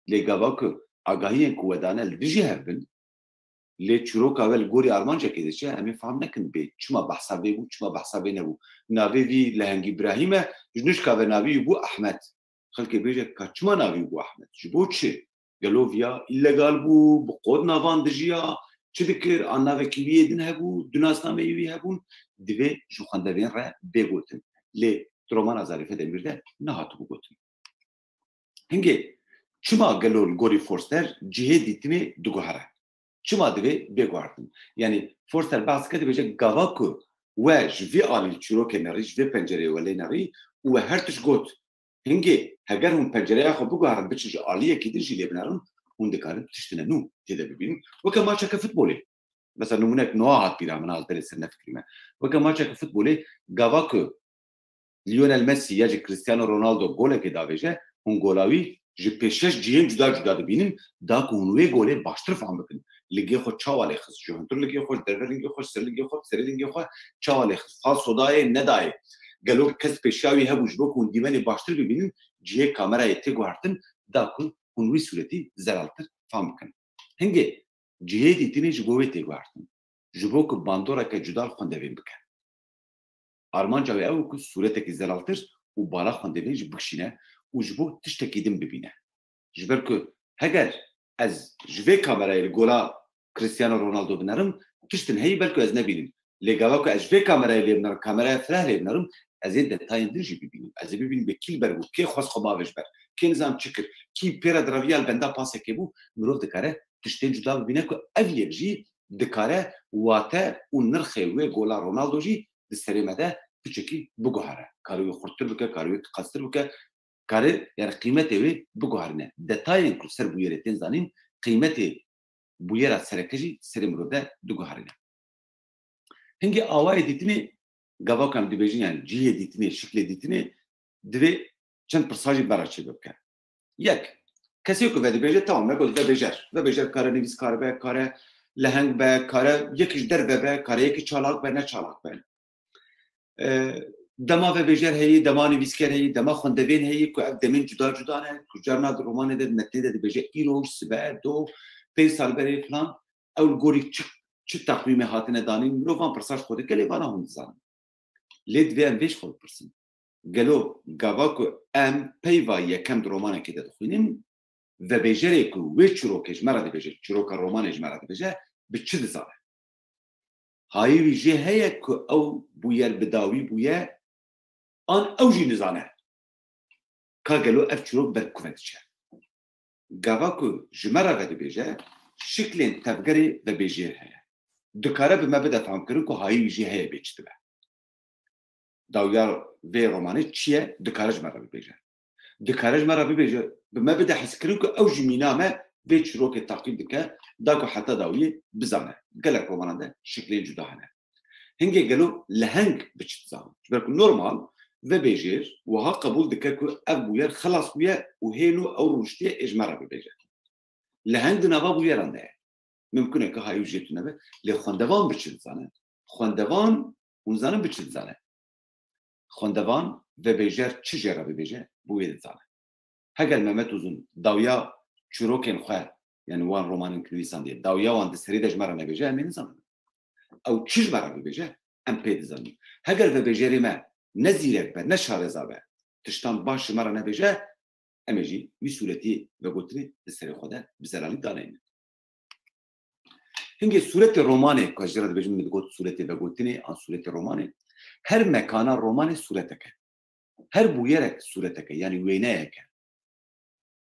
Lê gava ku agahiyên ku we dane li dijî hev bin, lê çîroka we li gorî armancekê diçe, em ê fam nekin bê çima behsa vê bû, çima behsa vê nebû. Navê vî lehengî Birahîm e, ji nişka ve navê wî bû Ehmed. Xelkê bêje ka çima navê wî bû Ehmed? Ji bo çi? Gelo viya îlegal bû, bi qod navan dijiya, çi dikir, an navekî wî yê din hebû, du nasnameyê wî hebûn, divê ji xwendevên re bê gotin. Lê di romana Zarife Demîr de nehatibû gotin. Hingê çima gelo li gorî Forster cihê dîtinê diguhere? Çima divê bê guhertin? Yanî Forster behs dike, dibêje gava ku we ji vî alî çîrokê nerî, ji vê pencereyê we lê nerî û we her tişt got. Hingê heger hûn pencereya xwe biguherin, biçin ji aliyekî din jî lê binerin, hûn dikarin tiştine nû tê de bibînin. Weke maçeke futbolê. Mesela nimûnek niha hat bîra min, ez belê ser nefikrîme. Weke maçeke futbolê, gava ku Lionel Messi ya jî Cristiano Ronaldo golekê davêje, hûn gola wî ji pêşiya ji cihên cuda cuda dibînin, da ku hûn wê golê baştir fam bikin. Lingê xwe çawa lê xist? Ji hundir lingê xwe, ji derve lingê xwe, ji ser lingê xwe, bi serê lingê xwe çawa lê xist? Falso dayê, nedayê? Gelo kes pêşiya wî hebû ji bo ku hûn dîmenê baştir bibînin, cihê kamerayê tê guhertin, da ku hûn wî sûretî zelaltir fam bikin. Hingê cihê dîtinê ji bo wê tê guhertin. Ji bo ku bandoreke cuda li xwendevên bike. Armanca wê ew e ku sûretekî zelaltir û bala xwendevên jî bikişîne û ji bo tiştekî din bibîne. Ji ber ku heger ez ji vê kamerayê li gola Cristiano Ronaldo binerim, tiştin heyî belku ez nebînim. Lê gava ku ez ji vê kamerayê lê binerim, kameraya fireh lê binerim, ez ê detayên din jî bibînim. Ez ê bibînim bê kî li ber bû, kê xwest xwe bavê ji ber, kê nizam çi kir, kî pê re diraviya li benda pasekê bû, mirov dikare tiştên cuda bibîne ku ev yek jî dikare wate û nirxê wê gola Ronaldo jî di serê me de piçekî biguhere. Kare wê xurttir bike, kare wê qastir bike, kare, yani qîmetê wê biguherîne. Detayên ku ser bûyerê tên zanîn, qîmetê bûyera sereke jî serê mirov de diguherîne. Hingê awayê dîtinê, gava ku em dibêjin, yani cihê dîtinê, şiklê dîtinê, divê çend pirsa jî bera çê bike. Yek, kesê ku vedibêje, tamam, me got vebêjer. Vebêjer kare nivîskar be, kare leheng be, kare yekî ji derve be, kare yekî çalak be, ne çalak be. E, dema vebêjer heyî, dema nivîsker heyî, dema xwendevên heyî ku ev demên cuda cuda ne, ku carna di romanê de, di metnê de dibêje îroj, sibe, do, pênc sal berê filan, ew li gorî çi, çi teqwîmê hatine danîn, mirov van pirsa ji xwe dike, lê vana hûn dizanin. Lê divê em vê ji xwe bipirsin. Gelo gava ku em peyva yekem di romanekê de dixwînin, vebêjerê ku wê çîrokê ji me re dibêje, çîroka romanê ji me re dibêje, bi çi dizane? Hayî wî jê heye ku ew bûyer bi dawî bûye, an ew jî nizane ka gelo ev çîrok ber ku ve diçe? Gava ku ji me re vedibêje, şiklên tevgerê vebêjiyê heye. Dikare bi me bide fehmkirin ku hayî wî jê heye bê çi dibe. Dawiya vê romanê çi ye? Dikare ji me re bibêje. Dikare ji me re bibêje, bi me bide hezkirin ku ew jî mîna me vê çîrokê teqîb dike, da ku heta dawiyê bizane. Gelek romanan de şiklên cuda hene. Hingê gelo leheng bi çi dizanin? Ji ber ku normal vebêjêr wiha qebûl dike ku ev bûyer xilas bûye û hê nû ew rûniştiye ê ji me re bibêje. Leheng di nava bûyeran de ye. Mimkun e ku hayî jê tune be, lê xwendevan bi çi dizane? Xwendevan, hûn dizanin bi çi dizane? Xwendevan, vebêjer çi jê re bibêje, bi wê dizane. Heger Mehmet Uzun dawiya çîrokên xwe, yani wan romanên ku nivîsandiye, dawiya wan di serî de ji me re nebêje, em ê nizanin. Ew çi ji me re bibêje, em pê dizanîn. Heger vebêjerê me ne zîrek be, ne şareza be, tiştan baş ji me re nebêje, em ê jî wî sûretî vegotinê di serê xwe de bi zelalî daneynin. Hingê sûretê romanê, ku ez jê re dibêjim, min digot sûretê vegotinê an sûretê romanê, her mekana romanê sûretek e. Her bûyerek sûretek e, yanî wêneyek e.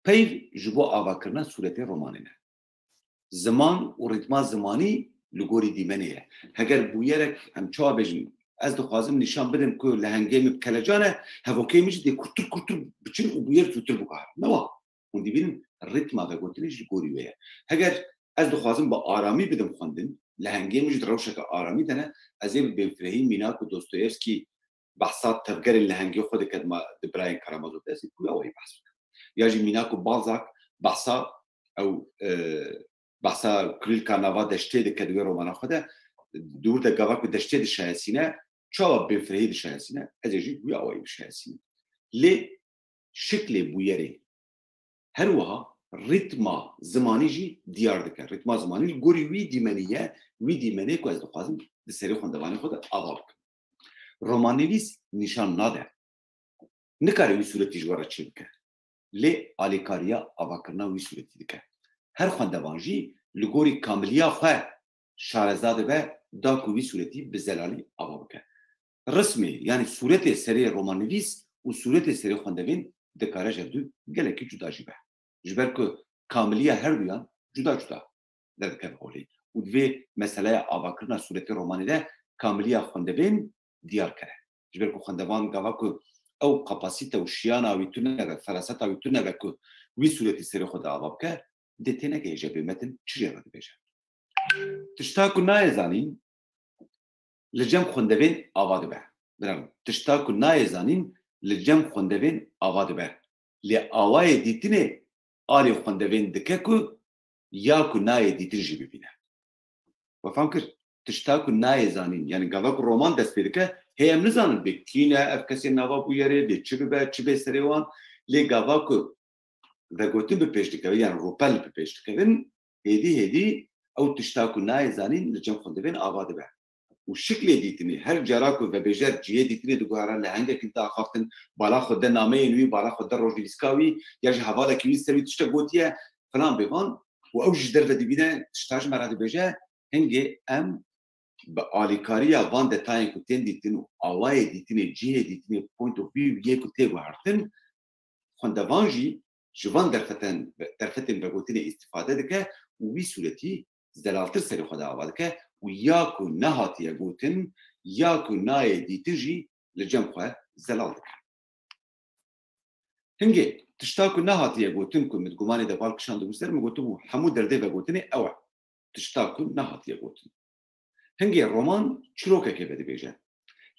Peyv ji bo avakirina sûretê romanê ne. Ziman û rîtma zimanî li gorî dîmenê ye. Heger bûyerek, em çawa bêjin, ez dixwazim nîşan bidim ku lehengê min bi kelecan e, hevokê min jî dê kurtir kurtir biçin û bûyer zûtir biguherin. Ne wa. Hûn dibînin rîtma vegotinê jî li gorî wê ye. Heger ez dixwazim bi aramî bidim xwendin, lehengê min jî di rewşeke aramî de ne, ez ê bi bênfirehî mînak ku Dostoyevskî behsa tevgerên lehengê xwe dike di ma-, di birayên Karamazov de, ez ê bi wê awayî behs bikim. Ya jî mînak ku Balzac behsa ew, e, behsa kulîlka nava deştê dike di wê romana xwe de, di wir de gava ku deştê dişayesîne, çawa bênfirehî dişayesîne, ez ê jî bi wî awayî bişayesînim. Lê şiklê bûyerê, her wiha rîtma zimanî jî diyar dike. Rîtma zimanî li gorî wî dîmenî ye, wî dîmenê ku ez dixwazim di serê xwendevanê xwe de ava bikim. Romannivîs nîşan nade. Nikare wî sûretî ji we re çêbike. Lê alîkariya avakirina wî sûretî dike. Her xwendevan jî li gorî kamiliya xwe şareza dibe da ku wî sûretî bi zelalî ava bike. Rismê, yanî sûretê serê romannivîs û sûretê serê xwendevên dikare ji hevdu gelekî cuda jî be. Ji ber ku kamiliya herduyan cuda cuda derdikeve holê. Û di vê meseleya avakirina sûretê romanê de kamiliya xwendevên diyar kere. Ji ber ku xwendevan gava ku ew kapasîte û şiyana wî tune be, feraseta wî tune be ku wî sûretî serê xwe de ava bike, dê tênegihêje bê metin çi jê re dibêje. Tişta ku nayê zanîn, li cem xwendevên ava dibe. Bira min, tişta ku nayê zanîn, li cem xwendevên ava dibe. Lê awayê dîtinê alî xwendevên dike ku ya ku nayê dîtin jî bibîne. We fam kir? Tişta ku nayê zanîn, yani gava ku roman dest pê dike, hê em nizanin bê kî ne, ev kesê nava bûyerê, bê çi bibe, çi bê serê wan. Lê gava ku vegotin bi pêş dikeve, yani rûpel bi pêş dikevin, hêdî hêdî ew tişta ku nayê zanîn li cem xwendevên ava dibe. û şiklê dîtinê, her cara ku vebêjer cihê dîtinê diguhere, lehengekî dide axaftin, bala xwe de nameyên wî, bala xwe de rojnivîska wî, ya jî hevalekî wî ser wî tiştek gotiye, filan bêvan, û ew ji derve dibîne, tişta ji me re dibêje, hingê em bi alîkariya van detayên ku tên dîtin û awayê dîtinê, cihê dîtinê, point of view yê ku tê guhertin, xwendevan jî ji van derfeten, derfetên vegotinê îstîfade dike û wî sûretî zelaltir serê xwe de ava dike û ya ku nehatiye gotin, ya ku nayê dîtin jî li cem xwe zelal dike. Hingê tişta ku nehatiye gotin ku min gumanê de bal kişandibû ser, min gotibû hemû derdê vegotinê ew e. Tişta ku nehatiye gotin. Hingê roman çîrokekê vedibêje.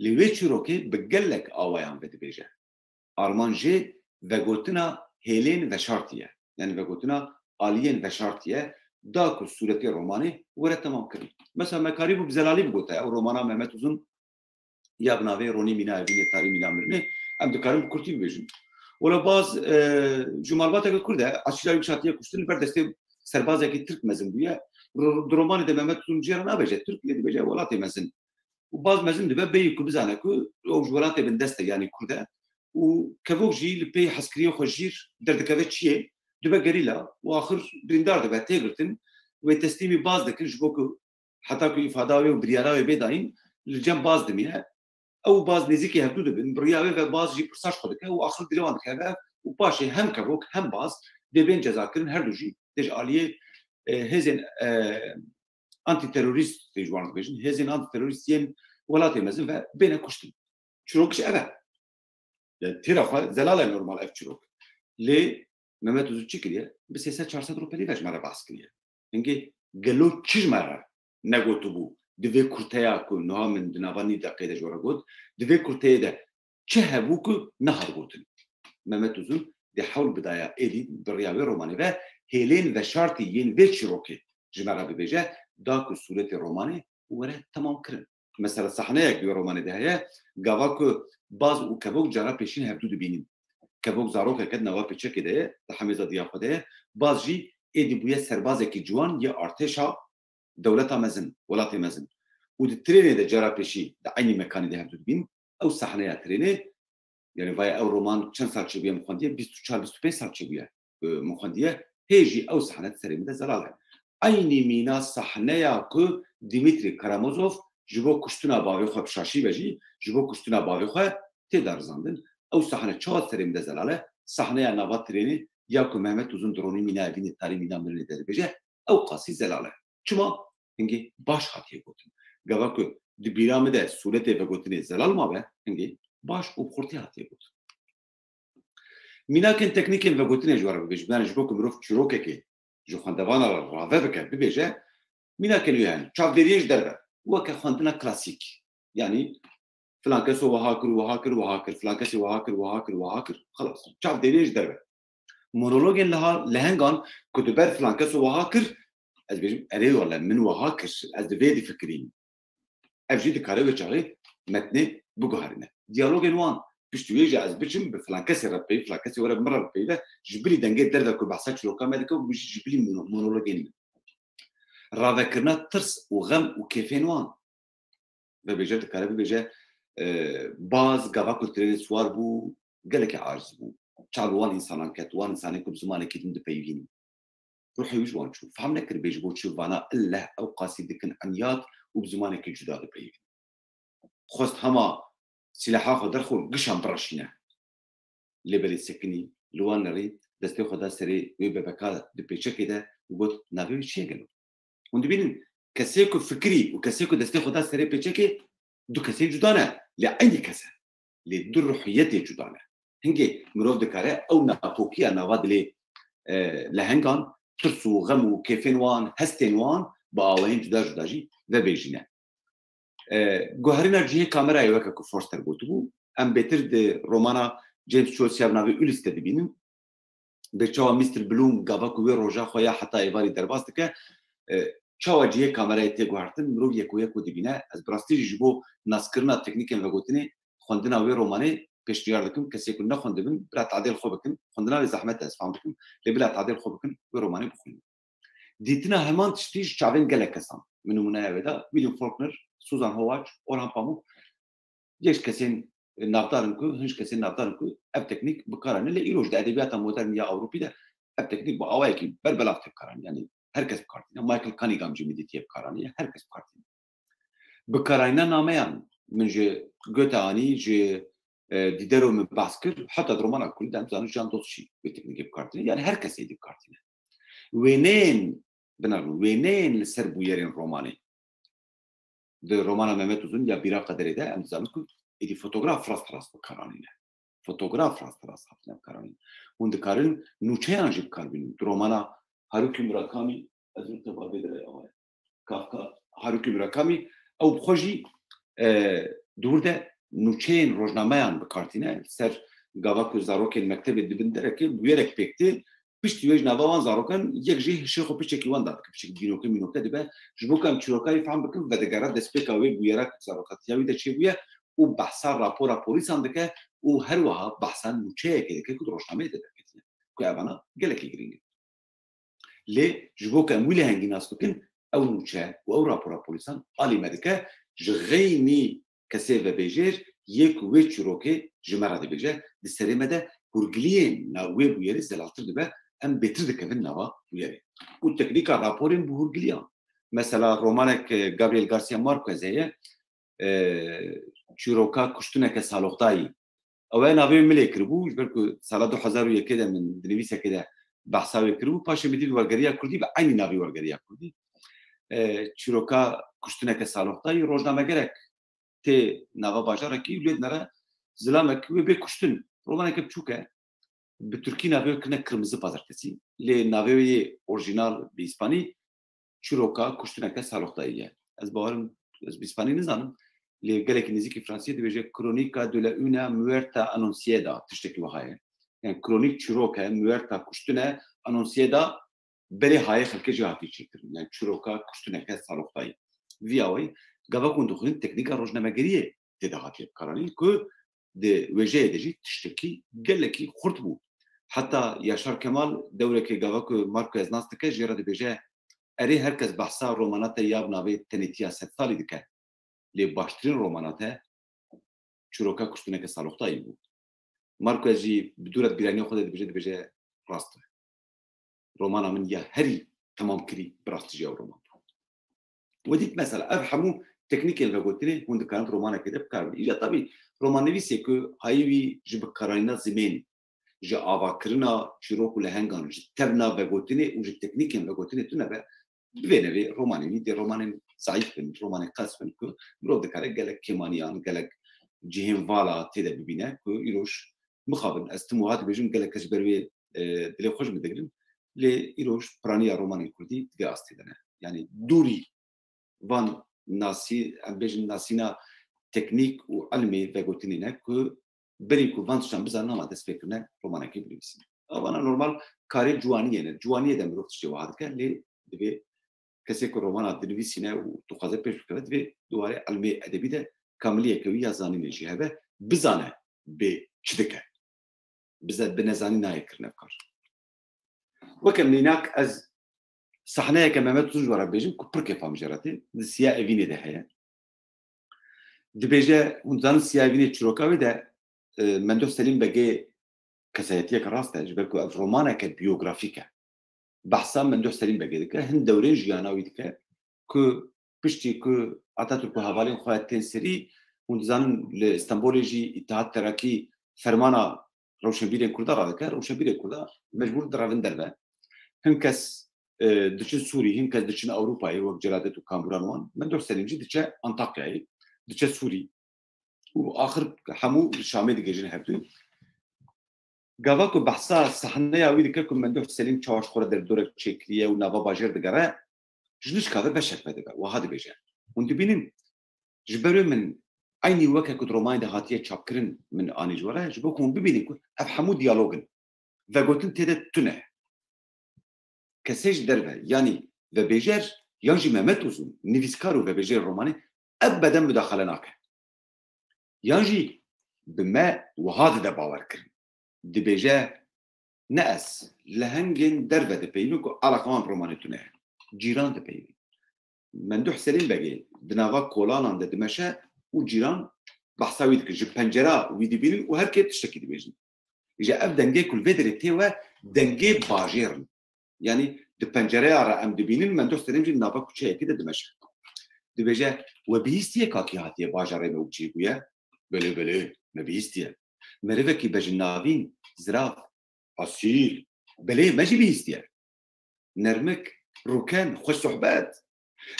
Lê wê çîrokê bi gelek awayan vedibêje. Armanc jê vegotina hêlên veşartî ye. Yani vegotina aliyên veşartî ye, da ku sûretê romanê were temamkirin. Mesela me karîbû bi zelalî bigota, ew romana Mehmet Uzun ya bi navê Ronî Mîna Evînê Tarî Mîna Mirinê, em dikarin bi kurtî bibêjin. Wela baz, e, ji malbateke Kurd e, aşîra wî hatiye kuştin, li ber destê serbazekî Tirk mezin bûye. Ro-, di romanê de Mehmet Tunç jê re nabêje Tirk, lê dibêje welatê mezin. Û baz mezin dibe bêyî ku bizane ku ew ji welatê bindest e, yanî Kurd e. Û kevok jî li pey hezkiriyê xwe jîr derdikeve çiyê, dibe gerîla û axir birîndar dibe, tê girtin, wê teslîmî baz dikin, ji bo ku heta ku îfada wê û biryara wê bê dayîn, li cem baz dimîne. Ew û baz nêzîkî hevdû dibin, bi riya wê ve baz jî pirsa ji xwe dike û axir dilê wan dikeve û paşê hem kevok hem baz dê bên cezakirin, her du jî dê ji aliyê, e, hêzên, e, antîterorîst, tê ji wan dibêjin, hêzên antîterorîst yên welatê mezin ve bêne kuştin. Çîrok ji ev e. Yani têra xwe zelal e normal ev çîrok. Lê Mehmet Uzun çi kiriye? Bi sê sed çar sed rûpelî ve ji me re behs kiriye. Hingê gelo çi ji me re negotibû? Di vê kurteya ku niha min di nava nîv deqeyê de ji we re got, di vê kurteyê de çi hebû ku nehat gotin? Mehmet Uzun dê hewl bidaya êdî bi riya wê romanê ve hêlên veşartî yên vê çîrokê ji me re bibêje, da ku sûretê romanê were temamkirin. Mesela sahneyek di wê romanê de heye, gava ku baz û kevok cara pêşîn hevdû dibînin. Kevok zarokeke di nava pêçekê de ye, di hemêza diya xwe de ye, baz jî êdî bûye serbazekî ciwan yê artêşa dewleta mezin, welatê mezin. Û di trênê de cara pêşî di eynî mekanê de hevdû dibîn. Ew sahneya trênê, yani vaya ew roman çend sal çêbûye min xwendiye? Bîst û çar, bîst û pênc sal çêbûye, e, min xwendiye. Hê jî ew sahne di serê min de zelal e. Eynî mîna sahneya ku Dimitrî Karamazov ji bo kuştina bavê xwe bi şaşî ve jî, ji bo kuştina bavê xwe tê darizandin. Ew sahne çawa serê min de zelal e? Sahneya nava trênê ya ku Mehmet Uzun di Ronî Mîna Evînê Tarî Mîna Mirinê de dibêje, ew qasî zelal e. Çima? Hingê baş hatiye gotin. Gava ku di bîra min de sûretê vegotinê zelal mabe, hingê baş û bi xurtî hatiye gotin. Mînakên teknîkên vegotinê ji we re bibêjim. Yani ji bo ku mirov çîrokekê ji xwendevana re rave bike, bibêje, mînakên wê hene. Çavdêriyê ji derve. Weke xwendina klasîk. Yani filan keso wiha kir, wiha kir, wiha kir, filan kesê wiha kir, wiha kir, wiha kir. Xelas. Çavdêriyê ji derve. Monologên liha, lehengan ku di ber filan keso wiha kir, ez bêjim, erê wele, min wiha kir, ez di vê difikirîm. Ev jî dikare wê çaxê metnê biguherîne. Diyalogên wan, piştî wê jî ez biçim bi filan kesê re peyv, filan kesê were bi min re bipeyive, ji bilî dengê derve ku behsa çîroka me dike û jî ji bilî mono-, monologên min. Ravekirina tirs û xem û kêfên wan. Vebêje, dikare bibêje, e, baz gava ku li trênê siwar bû, gelekî aciz bû. Çav li wan însanan ket, wan însanên ku bi zimanekî din dipeyivînin. Ruhê wî ji wan çû. Fehm nekir bê ji bo çi vana illeh ew qasî dikin enyat û bi zimanekî cuda dipeyivînin. Xwest hema sîleha xwe derxwe û gişan bireşîne. Lê belê sekinî, li wan nerî destê xwe da serê wê bebeka di pêçekê de û got, navê wî çi ye gelo? Hûn dibînin, kesê ku fikirî û kesê ku destê xwe da serê pêçekê du kesên cuda ne, lê eynî kes e. Lê du ruhiyetê cuda ne. Hingê mirov dikare ew nakokiya nava dilê, e, lehengan, tirs û xem û kêfên wan, hestên wan bi awayên cuda cuda jî vebêjîne. E, guherîna cihê kamerayê weke ku Forster gotibû, em bêtir di romana James Joyce ya bi navê Ulysse de dibînin. Bê çawa Mister Bloom gava ku wê roja xwe ya heta êvarî derbas dike, e, çawa cihê kamerayê tê guhertin, mirov yeko yeko dibîne. Ez bi rastî jî ji bo naskirina teknîkên vegotinê xwendina wê romanê pêşniyar dikim. Kesê ku nexwendibin, bila tadê li xwe bikin. Xwendina wê zehmet e, ez fam dikim. Lê bila tadê li xwe bikin, wê romanê bixwînin. Dîtina heman tiştî ji çavên gelek kesan. Min nimûneya wê da, William Faulkner, Susan Hovac, Orhan Pamuk, yek ji kesên navdar in ku, hin ji kesên navdar in ku ev teknîk bi kar anîne. Lê îroj di edebiyata modern ya Ewropî de ev teknîk bi awayekî berbelav tê bi kar anî. Yanî her kes bi kar tîne. Michael Cunningham jî min dîtiye bi kar anî. Her kes bi kar tîne. Bi kar anîna nameyan min ji Goethe anî, ji, e, Diderot min behs kir, heta di romana kurdî de em zanin Jean Dost jî wê teknîkê bi kar tîne. Yanî her kesê dî bi kar tîne. Wêneyên, binêrin, wêneyên li ser bûyerên romanê. Di romana Mehmet Uzun ya Bîra Qederê de em dizanin ku êdî fotograf rast rast bi kar anîne. Fotograf rast rast hatine bi kar anîn. Hûn dikarin nûçeyan jî bi kar bînin. Di romana Haruki Murakami, ez û te bavê de re awa ye. Kafka, Haruki Murakami, ew bi xwe jî, e, di wir de nûçeyên rojnameyan bi kar tîne. Ser gava ku zarokên mektebê dibin derekê, bûyerek pêk tê. Piştî wê ji nava wan zarokan yek jî hişê xwe piçekî wan dadike, piçekî bînoke mînoke dibe. Ji bo ku em çîroka wî fehm bikin, vedigere destpêka wê bûyera ku zarokatiya wî de çêbûye û behsa rapora polîsan dike û her wiha behsa nûçeyekê dike ku di rojnameyê de derketine. Ku evana gelekî girîng in. Lê ji bo ku em wî lehengî nas bikin, ew nûçe û ew rapora polîsan alî me dike, ji xeynî kesê vebêjêr yê ku wê çîrokê ji me re dibêje, di serê me de hûrgiliyên nav wê bûyerê zelaltir dibe, em bêtir dikevin nava bûyerê. Û teknîka raporên bi hûrgiliyan. Mesela romanek, e, Gabriel Garcia Marquez heye, e, çîroka kuştineke saloxdayî. Ew ê navê min lê kiribû, ji ber ku sala du hezar û yekê de min di nivîsekê de behsa wê kiribû, paşê min dît wergeriya kurdî bi eynî navê wergeriya kurdî. E, çîroka kuştineke saloxdayî, rojnamegerek tê nava bajarekî û lê dinere zilamek wê bê kuştin. Romaneke biçûk e. Bi tirkî navê wê kirine Kırmızı Pazartesi. Lê navê wê yê orjînal bi îspanî çîroka kuştineke saloxdayî ye. Ez bawerim, ez bi îspanî nizanim. Lê gelekî nêzîkî fransiyê dibêje Crónica de la una muerta anunciada, tiştekî wiha ye. Yani kronik çîrok e, muerta kuştin e, anunciada berê hayê xelkê jê hatiye çêkirin. Yani çîroka kuştineke saloxdayî. Vî awayî, gava ku hûn dixwînin teknîka rojnamegeriyê tê de hatiye bikaranîn ku di wêjeyê de jî tiştekî gelekî xurt bû. Heta Yaşar Kemal dewrekê gava ku Marquez nas dike, jê re dibêje, erê her kes behsa romana te ya bi navê Tenêtiya Sedsalî dike. Lê baştirîn romana te çîroka kuştineke saloxtayî bû. Marquez jî bi dû re di bîranîya xwe de dibêje, dibêje, rast e. Romana min ya herî temamkirî bi rastî jî ew roman bû. We dît mesela, ev hemû teknîkên vegotinê hûn dikarin romanekê de bikar bînin. Îja tabî romannivîsê ku hayî wî ji bikaranîna zimên, ji avakirina çîrok û lehengan, ji tevna vegotinê û ji teknîkên vegotinê tune be, bi vê navê romanê wî dê romanên zayîf bin, romanên qels bin ku mirov dikare gelek kêmaniyan, gelek cihên vala tê de bibîne ku îroj mixabin. Ez tim wiha dibêjim, gelek kes ji ber wê, e, dilê xwe ji min digirin. Lê îroj piraniya romanên kurdî di vê astê de ne. Yanî dûrî van nasî-, em bêjin nasîna teknîk û ilmê vegotinê ne ku berî ku van tiştan bizanin, hema dest pê kirine romanekê binivîsîne. Ev ana normal karê ciwaniyê ne. Ciwaniyê de mirov tiştê wiha dike, lê divê kesê ku romana dinivîsîne û dixwaze pêş bikeve, divê di warê ilmê edebî de kamiliyeke wî ya zanînê jî hebe, bizane bê çi dike. Bize bi nezanî nayê kirin ev kar. Weke mînak ez sahneyeke Mehmet Uzun ji we re bibêjim ku pir kêfa min jê re tê. Di Siya Evînê de heye. Dibêje, hûn dizanin Siya Evînê çîroka wê de, e, Mendoh Selîm Begê kesayetiyeke rast e, ji ber ku ev romaneke biyografîk e. Behsa Mendoh Selîm Begê dike, hin dewrên jiyana wî dike ku piştî ku Atatürk û hevalên xwe tên serî, hûn dizanin li Stenbolê jî Îttihat Terakî fermana rewşenbîrên Kurda radike, rewşenbîrên Kurda mecbûr direvin derve. Hin kes, e, diçin Sûrî, hin kes diçin Ewropayê, wek Celadet û Kamûran wan. Mendoh Selîm jî diçe Antakyayê, diçe Sûrî. Û axir hemû li Şamê digihîjin hevdû. Gava ku behsa sahneya wî dike ku Mendoh Selîm çawa ji xwe re derdorek çêkiriye û nava bajêr digere, ji nişka ve beşek vedibe. Wiha dibêje. Hûn dibînin, ji ber wê min eynî weke ku di romanê de hatiye çapkirin min anî ji we re, ji bo ku hûn bibînin ku ev hemû diyalog in. Vegotin tê de tune. Kesê ji derve, yanî vebêjer, yan jî Mehmet Uzun, nivîskar û vebêjêr romanê, ebeden mudaxele nake. Yan jî bi me wiha dide bawerkirin. Dibêje, ne ez, lehengên derve dipeyivin ku eleqa wan bi romanê tune ye. Cîran dipeyivin. Memduh Selîm Begê di nava kolanan de dimeşe û cîran behsa wî dikin. Ji pencera wî dibînin û her kê tiştekî dibêjin. Îja ev dengê ku li vê derê tê we dengê bajêr in. Yanî di pencereya re em dibînin, Memduh Selîm jî di nava kuçeyekê de dimeşe. Dibêje, we bihîstiye kakî hatiye bajarê me û çi bûye? Belê, belê, me bihîstiye. Merivekî bejinnavîn, zirav, asîl. Belê, me jî bihîstiye. Nermik, rûken, xweş sohbet.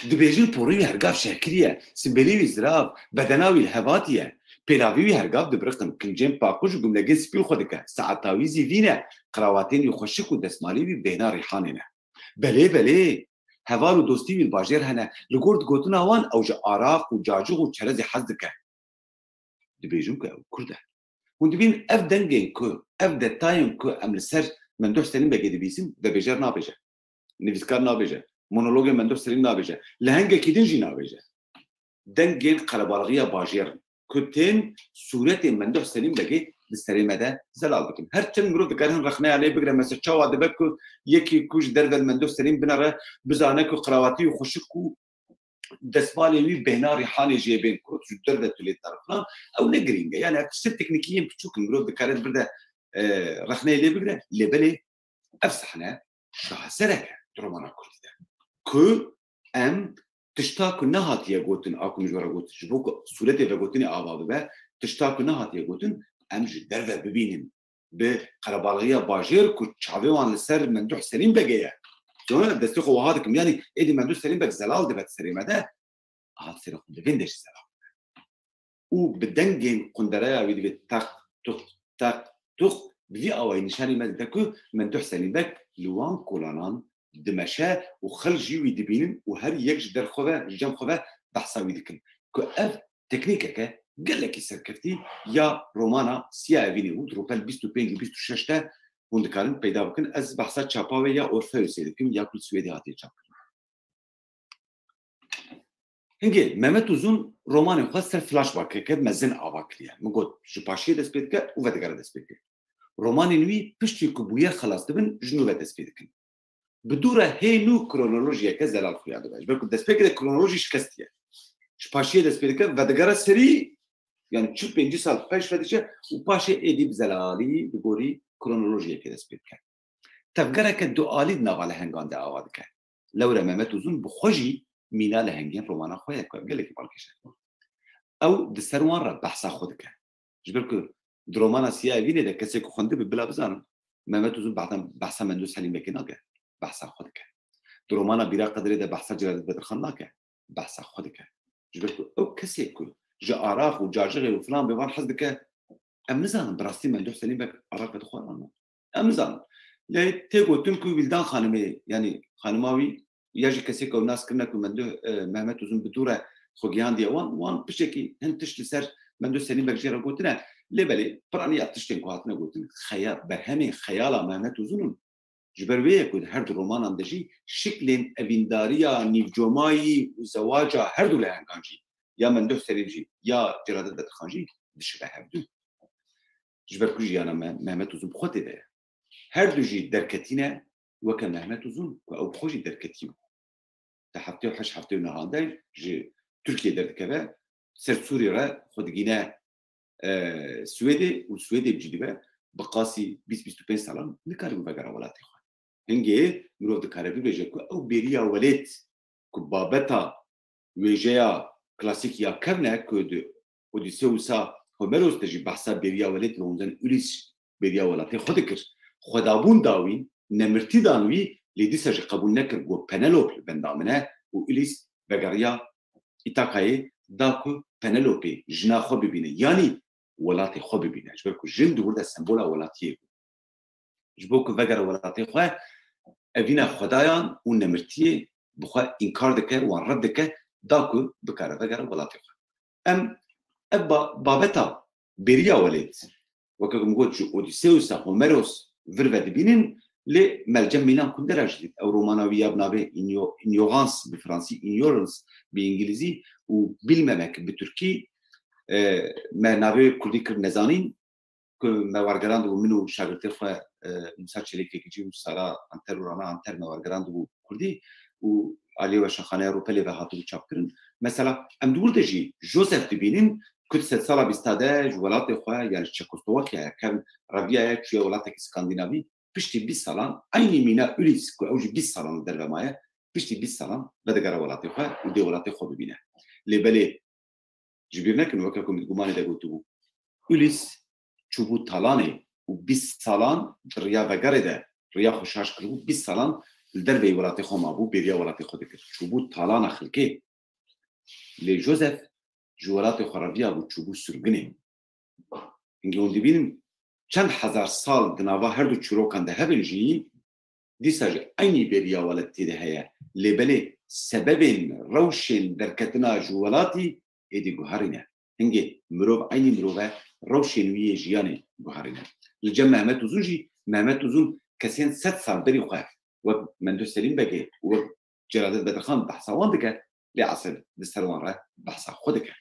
Dibêjin porî wî hergav şehkirî ye, simbêlî wî zirav, bedena wî li hevatî ye. Pêlavî wî hergav dibiriqin, kincên paqij û gumlegên spî li xwe dike. Saeta wî zî vîn e, qrawatên wî xweşik û destmalê wî bêhna rîhanê ne. Belê, belê, heval û dostî wî li bajêr hene. Li gor digotina wan ew ji araq û cacix û çerezê hez dike. Dibêjin ku ew Kurd e. Hûn dibînin ev dengên ku, ev detayên ku em li ser Memduh Selîm Begê dibîsin, vebêjer nabêje. Nivîskar nabêje. Monologên Memduh Selîm nabêje. Lehengekî din jî nabêje. Dengên qerebalixiya bajêr in ku tên sûretê Memduh Selîm Begê di serê me de zelal dikin. Her çend mirov dikare hin rexneya lê bigire, mesela çawa dibe ku yekî ku ji derve li Memduh Selîm binere, bizane ku qrawatî û xweşik û destmalê wî bêhna rîhanê jê bên ku ji derve tu lê didare filan, ew ne girîng e. Yani ev tiştên teknîkî yên piçûk in, mirov dikare li vir de, e, rexneyê lê bigire. Lê belê ev sahne şaheserek e di romana kurdî de. Ku em tişta ku nehatiye gotin, a ku min ji we re got, ji bo ku sûretê vegotinê ava bibe, tişta ku nehatiye gotin, em ji derve bibînin. Bi qerebalixiya bajêr ku çavê wan li ser Memduh Selîm Begê ye. Destê xwe wiha dikim, yanî êdî Memduh Selîm Beg zelal dibe di serê me de, hat serê xwe di vê de jî zelal dibe. Û bi dengên qundereya wî divê teq, tuq, teq, tuq, bi vî awayî nîşanî me dide ku Memduh Selîm Beg li wan kolanan dimeşe û xelk jî wî dibînin û her yek ji derxwe ve, ji cem xwe ve behsa wî dikin. Ku ev teknîkeke gelekî serkeftî ya romana Siya Evînê bû, di rûpel bîst û pênc û bîst û şeş de hûn dikarin peyda bikin. Ez behsa çapa wê ya Orfeusê dikim, ya ku li Swêdê hatiye çapkirin. Hingê Mehmet Uzun romanên xwe ser flashbackeke mezin ava kiriye. Min got, ji paşiyê dest pê dike û vedigere destpêkê. Romanên wî piştî ku bûyer xelas dibin, ji nû ve dest pê dikin. Bi dû re hê nû kronolojiyeke zelal xuya dibe. Ji ber ku destpêkê de kronolojî şikestiye. Ji paşiyê dest pê dike, vedigere serî, yani çil pêncî sal pêş ve diçe û paşê êdî bi zelalî, bi gorî kronolojiyekê dest pê dike. Tevgereke dualî di nava lehengan de ava dike. Lewre Mehmet Uzun bi xwe jî mîna lehengên romana xwe ye ku ev gelekî balkêş e. Ew di ser wan re behsa xwe dike. Ji ber ku di romana Siya Evînê de kesê ku xwendibe bila bizanin, Mehmet Uzun behsa, behsa Memduh Selîm Begê nake, behsa xwe dike. Di romana Bîra Qedirê de behsa Celadet Bedirxan nake, behsa xwe dike. Ji ber ku ew kesê ku ji araq û cacixê û filan bêvan hez dike, em nizanin bi rastî Memduh Selîm Beg araq vedixwar an na. Em nizanin. Lê tê gotin ku Wîldan Xanimê, yanî xanima wî, ya jî kesê ku ew nas kirine ku Memduh, e, Mehmet Uzun bi dû re xwe gihandiye wan, wan piçekî hin tişt li ser Memduh Selîm Beg jê re gotine. Lê belê piraniya tiştên ku hatine gotin, xeya-, berhemên xeyala Mehmet Uzun in. Ji ber wê ye ku di her du romanan de jî şiklên evîndariya nîvcomayî û zewaca her du lehengan jî, ya Memduh Selîm jî, ya Celadet Bedirxan jî dişibe hevdu. Ji ber ku jiyana Me-, Mehmet Uzun bi xwe tê de ye. Her du jî derketî ne weke Mehmet Uzun ku ew bi xwe jî derketî bû. Di heftê û heşt heftê û neh de ji Tirkiyê derdikeve, ser Sûrî re xwe digîne, e, Swêdê û Swêdê bi cî dibe, bi qasî bîst bîst û pênc salan nikaribû vegera welatê xwe. Hingê mirov dikare bibêje ku ew bêriya welêt ku babeta wêjeya klasîk ya kevn e ku di Odîsewsa Homeros de jî behsa bêriya welêt ve Ulyss bêriya welatê xwe dikir. Xwedabûn da wî, nemirtî dan wî, lê dîsa jî qebûl nekir ku Penelope li benda min e û Ulyss vegeriya Îtakayê da ku Penelope jina xwe bibîne. Yanî welatê xwe bibîne. Ji ber ku jin di wir de sembola welatiyê bû. Ji bo ku vegere welatê xwe, evîna xwedayan û nemirtiyê bi xwe înkar dike, wan red dike, da ku bikare vegere welatê xwe. Em ev ba-, babeta bêriya welêt, weke ku min got, ji Odîsewsa Homeros vir ve dibînin, lê me li cem mînan kundera jî dît. Ew romana wî ya bi navê Igno-, Ignorance bi fransî, Ignorance bi îngilîzî û Bilmemek bi tirkî, e, me navê kurdî kir Nezanîn, ku me wergerandibû, min û şagirtê xwe, e, Musa Çelîkekicî û Sara Anter û Rana Anter me wergerandibû kurdî û aliyê weşanxaneya Rûpelê ve hatibû çapkirin. Mesela em di wir de jî Joseph dibînin ku di sedsala bîsta de ji welatê xwe, yani ji Çekoslovakyaya kevn reviyaye, çûye welatekî Skandinavî, piştî bîst salan eynî mîna Ulysse ku ew jî bîst salan li derve maye, piştî bîst salan vedigere welatê xwe û dê welatê xwe bibîne. Lê belê ji bîr nekin, weke ku min di gumanê de gotibû, Ulysse çûbû talanê û bîst salan di riya vegerê de riya xwe şaş kiribû, bîst salan li derveyî welatê xwe mabû, bêriya welatê xwe dikir. Çûbû talana xelkê. Lê Joseph ji welatê xwe reviyabû, çûbû sirginê. Hingê hûn dibînin çend hezar sal di nava her du çîrokan de hebin jî, dîsa jî eynî bêriya welatî de heye. Lê belê sebebên, rewşên derketina ji welatî êdî guherî ne. Hingê mirov eynî mirov e, rewşên wî yê jiyanê guherî ne. Li cem Mehmet Uzun jî, Mehmet Uzun kesên sed sal berî xwe wek Mendo Selîm Begê û wek Celadet Bedirxan behsa wan dike, lê esil di ser wan re behsa xwe dike.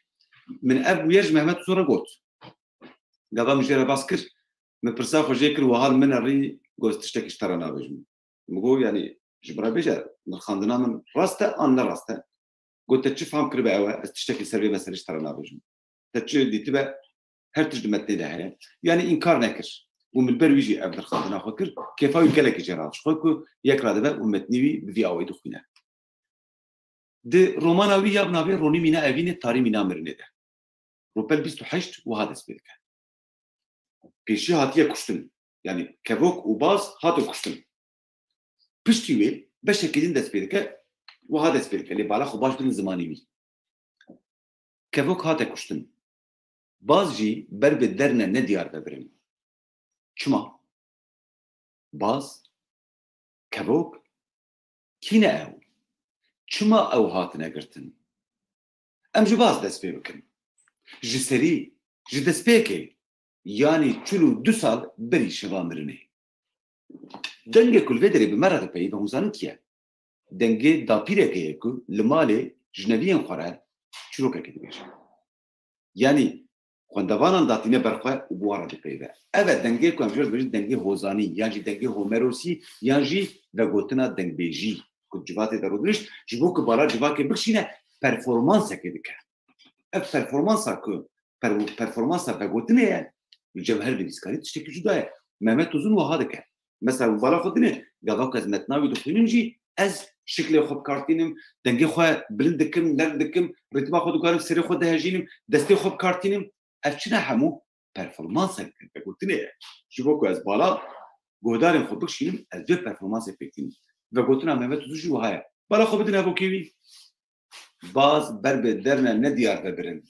Min ev bûyer ji Mehmet Uzun re got. Gava min jê re bas kir, min pirsa xwe jê kir, wiha li min nerî, got, tiştekî ji te re nabêjim. Min got, yanî ji min re bêje, nirxandina min rast e an ne rast e? Got, te çi fam kiribe ew e, ez tiştekî ser vê meselê ji te re nabêjim. Te çi dîtibe, her tişt di metnê de heye. Yanî înkar nekir. Û min ber wî jî ev nirxandina xwe kir, kêfa wî gelekî jê re hat ji xwe ku yek radibe û metnî wî bi vî awayî dixwîne. Di romana wî ya bi navê Ronî Mîna Evînê, Tarî Mîna Mirinê de, Rûpel bîst û heşt wiha dest pê dike. Pêşî hatiye kuştin. Yanî kevok û baz hate kuştin. Piştî wê beşekî din dest pê dike, wiha dest pê dike. Lê bala xwe baş bidin zimanê wî. Kevok hate kuştin. Baz jî ber bi derne nediyar vebirin. Çima? Baz, kevok, kî ne ew? Çima ew hatine girtin? Em ji baz dest pê bikin. Ji serî, ji destpêkê, yanî çil û du sal berî şeva mirinê. Dengê ku li vê derê bi me re dipeyive, hûn zanin kî ye? Dengê dapîrekê ye ku li malê ji neviyên xwe re çîrokekê dibêje. Yanî xwendevanan datîne ber xwe û bi wan re dipeyive. Ev e dengê ku em jê re dibêjin dengê hozanî, yan jî dengê homerosî, yan jî vegotina dengbêjî ku di civatê de rûdinişt, ji bo ku bala civakê bikişîne, performansekê dike. Ev performansa ku per-, performansa vegotinê ye, li cem her nivîskarî tiştekî cuda ye. Mehmet Uzun wiha dike. Mesela, bala xwe dinê, gava ku ez metna wî dixwînim jî, ez şiklê xwe bi kar tînim, dengê xwe bilind dikim, nerm dikim, rîtma xwe dikarim serê xwe dihejînim, destê xwe bi kar tînim. Ev çi ne hemû performansek vegotinê ye. Ji bo ku ez bala guhdarên xwe bikişînim, ez vê performansê pêk tînim. Vegotina Mehmet Uzun jî wiha ye. Bala xwe bidin hevokê wî. Baz ber bi derne nediyar vebirin.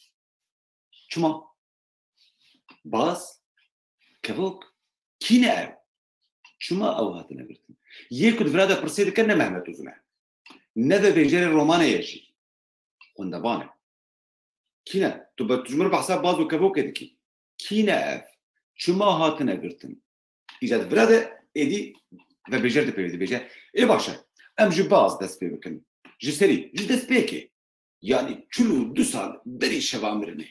Çima? Baz, kevok, kî ne ew? Çima ew hatine girtin? Yê ku di vira de pirsê dike ne Mehmet Uzun e. Ne vebêjerê romanê ye jî. Xwendevan e. Kî ne? Tu be-, tu ji min re behsa baz û kevokê dikî. Kî ne ev? Çima hatine girtin? Îca di vira de êdî vebêjer dipeyve, dibêje, ê baş e, em ji baz dest pê bikin. Ji serî, ji destpêkê. Yanî çil û du sal berî şeva mirinê.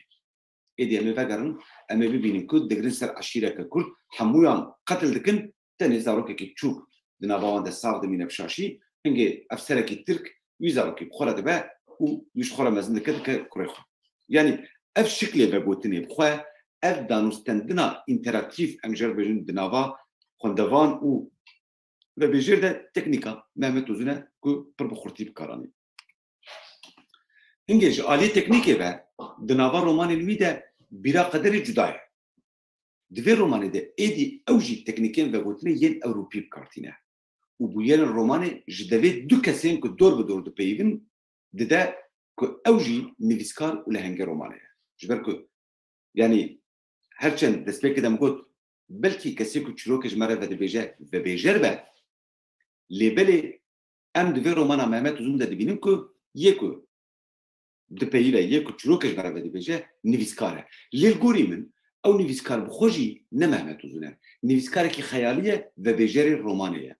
Êdî em ê vegerin, em ê bibînin ku digirin ser eşîreke Kurd, hemûyan qetil dikin, tenê zarokekî biçûk di nava wan de sax dimîne bi şaşî, hingê efserekî Tirk wî zarokî bi xwe re dibe û wî ji xwe re mezin dike, dike kurê xwe. Yanî ev şiklê vegotinê bi xwe, ev danûstendina înteraktîf, em jê re dibêjin, di nava xwendevan û vebêjêr de teknîka Mehmet Uzun e ku pir bi xurtî bi kar anî. Hingê ji aliyê teknîkê ve di nava romanên wî de bîra qederê cuda ye. Di vê romanê de êdî ew jî teknîkên vegotînê yên ewropî bi kar tîne. Û bûyerên romanê ji devê du kesên ku dor bi dor dipeyivin dide ku ew jî nivîskar û lehengê romanê ye. Ji ber ku, yanî, her çend destpêkê de min got, belkî kesê ku çîrokê ji me re vedibêje, vebêjer be, lê belê em di vê romana Mehmet Uzun de dibînin ku yê ku dipeyive, yê ku çîrokê ji me re vedibêje, nivîskar e. Lê li gorî min, ew nivîskar bi xwe jî ne Mehmet Uzun e. Nivîskarekî xeyalî ye, vebêjerê romanê ye.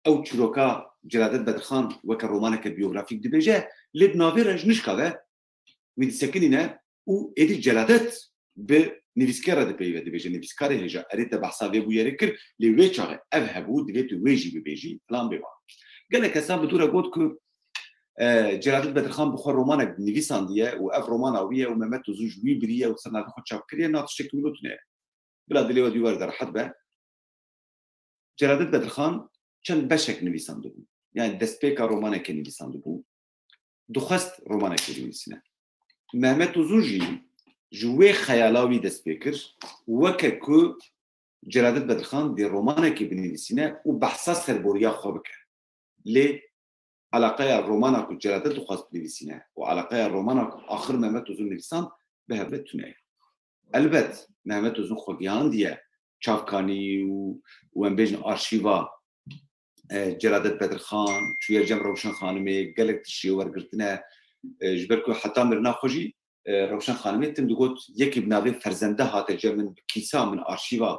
Ew çîroka Celadet Bedirxan weke romaneke biyografîk dibêje, lê di navê re ji nişka ve wî disekinîne û êdî Celadet bi nivîskê re dipeyive, dibêje, nivîskarê hêja, erê, te behsa vê bûyerê kir, lê wê çaxê ev hebû, divê tu wê jî bibêjî, filan bêvan. Gelek kesan bi dû re got ku E, Celadet Bedirxan bi xwe romanek nivîsandiye û ev romana wî ye û Mehmet Uzun ji wî biriye û ser navê xwe çap kiriye, na tiştekî wilo tune ye. Bila dilê we dî werde rehet be. Celadet Bedirxan çend beşek nivîsandibû. Yani destpêka romanekê nivîsandibû. Dixwest romanekê binivîsîne. Mehmet Uzun jî ji wê xeyala wî dest pê kir, weke ku Celadet Bedirxan dê romanekê binivîsîne û behsa serboriya xwe bike. Lê eleqeya romana ku Celadet dixwest binivîsîne û eleqeya romana ku axir Mehmet Uzun nivîsand bi hev re tune ye. Elbet Mehmet Uzun xwe gihandiye çavkanî û, û em bêjin arşîva, e, Celadet Bedirxan, çûye cem Rewşen Xanimê, gelek tişt jê wergirtine, e, ji ber ku heta mirina xwe jî, e, Rewşen Xanimê tim digot, yekî bi navê Ferzende hate cem min, bi kîsa min arşîva,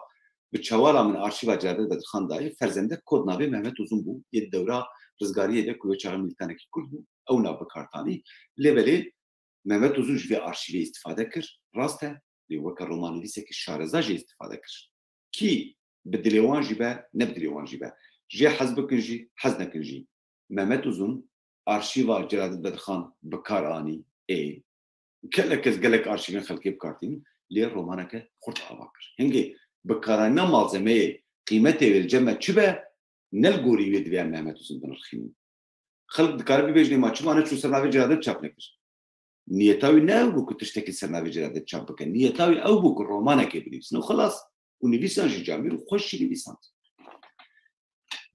bi çewala min arşîva Celadet Bedirxan dayê. Ferzende kod navê Mehmet Uzun bû, yê di dewra rizgariyê de ku wê çaxê milîtanekî Kurd bû, ew nav bi kar tanî. Lê belê Mehmet Uzun ji vê arşîvê îstifade kir, rast e, lê weke romannivîsekî şareza jê îstifade kir. Kî bi dilê wan jî be, ne bi dilê wan jî be. Jê hez bikin jî, hez nekin jî. Mehmet Uzun arşîva Celadet Bedirxan bi kar anî, ê. Gelek kes gelek arşîvên xelkê bi kar tînin, lê romaneke xurt ava kir. Hingê bikaranîna malzemeyê qîmetê wê li cem me çi be, ne li gorî wê divê em Mehmet Uzun binirxînin. Xelk dikare bibêjin, ma çima neçû ser navê Celadet çap nekir? Niyeta wî ne ew bû ku tiştekî ser navê Celadet çap bike. Niyeta wî ew bû ku romanekê binivîsin û xilas. Û nivîsan jî camêr û xweş jî nivîsand.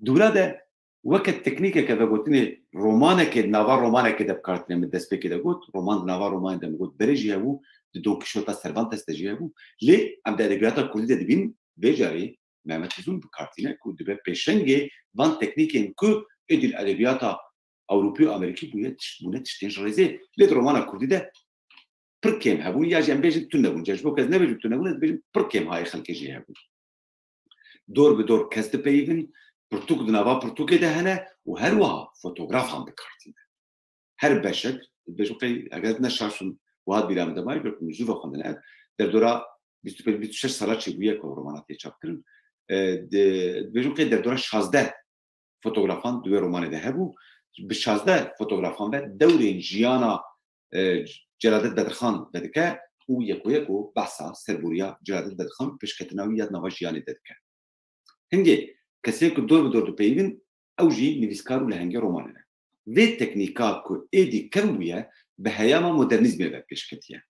Dûra de weke teknîkeke vegotinê romanekê, di nava romanekê de bi kar tîne, min destpêkê de got, roman di nava romanê de min got, berê jî hebû, di Don Kîşota Cervantes de jî hebû. Lê em di edebiyata kurdî de dibînin, vê carê Mehmet Uzun bi kar tîne ku dibe pêşengê van teknîkên ku êdî li edebiyata Ewropî û Amerîkî bûye, tişt, bûne tiştên ji rêzê. Lê di romana kurdî de pir kêm hebûn, ya jî em bêjin tune bûn. Ji bo kes nebêjin tune bûn, ez dibêjim pir kêm hayê xelkê jê hebûn. Dor bi dor kes dipeyivin, pirtûk di nava pirtûkê de hene û her wiha fotografan bi kar tîne. Her beşek, dibêjim qey, eger ne şaş im, wiha bîra min de mayî, belkî min zû ve xwendine ev, derdora bîst û pênc bîst û şeş sala çêbûye ku romana tê çapkirin. E, di-, dibêjim qey derdora şazdeh fotografan di wê romanê de hebû. Bi şazdeh fotografan ve dewrên jiyana, e, Celadet Bedirxan vedike û yeko yeko behsa serboriya Celadet Bedirxan, pêşketina wî ya di nava jiyanê de dike. Hingê kesên ku dor bi dor dipeyivin, ew jî nivîskar û lehengê romanê ne. Vê teknîka ku êdî kevn bûye, bi heyama modernîzmê ve pêş ketiye.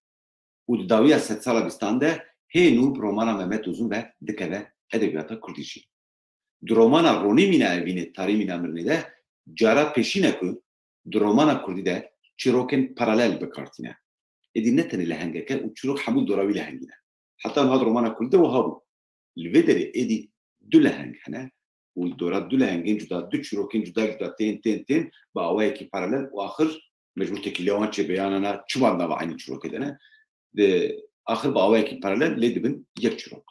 Û di dawiya sedsala bîstan de hê nû bi romana Mehmet Uzun ve dikeve edebiyata kurdî jî. Di romana Ronî Mîna Evînê, Tarî Mîna Mirinê de cara pêşîn e ku di romana kurdî de çîrokên paralel bi kar tîne. Êdî ne tenê lehengek e û çîrok hemû li dora wî lehengî ne. Heta niha di romana kurdî de wiha bû. Li vê derê êdî du leheng hene û li dora du lehengên cuda, du çîrokên cuda cuda tên, tên, tên bi awayekî paralel û axir mecbûr têkiliya wan çêbe, yan na çima di nava eynî çîrokê de ne. Di axir bi awayekî paralel lê dibin yek çîrok.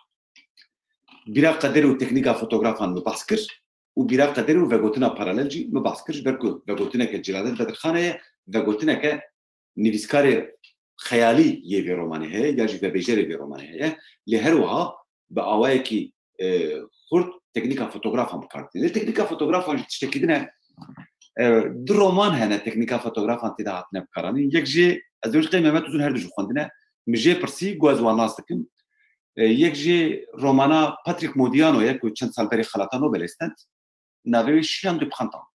Bîra qederê û teknîka fotografan min behs kir û bîra qederê û vegotina paralel jî min behs kir, ji ber ku vegotineke Celadet Bedirxan heye, vegotineke nivîskarê xeyalî yê vê romanê heye ya jî vebêjerê vê romanê heye. Lê her wiha bi awayekî, e, xurt teknîka fotografan bi kar tîne. Lê teknîka fotografan jî tiştekî din e. E, du roman hene teknîka fotografan tê de hatine bikaranîn. Yek jê, ez dibêjim qey Mehmet Uzun her du jî xwendine. Min jê pirsî, got ez wan nas dikim. E, yek jê romana Patrick Modiano ye ku çend sal berê xelata Nobelê stend. Navê wê Chien de Printemps.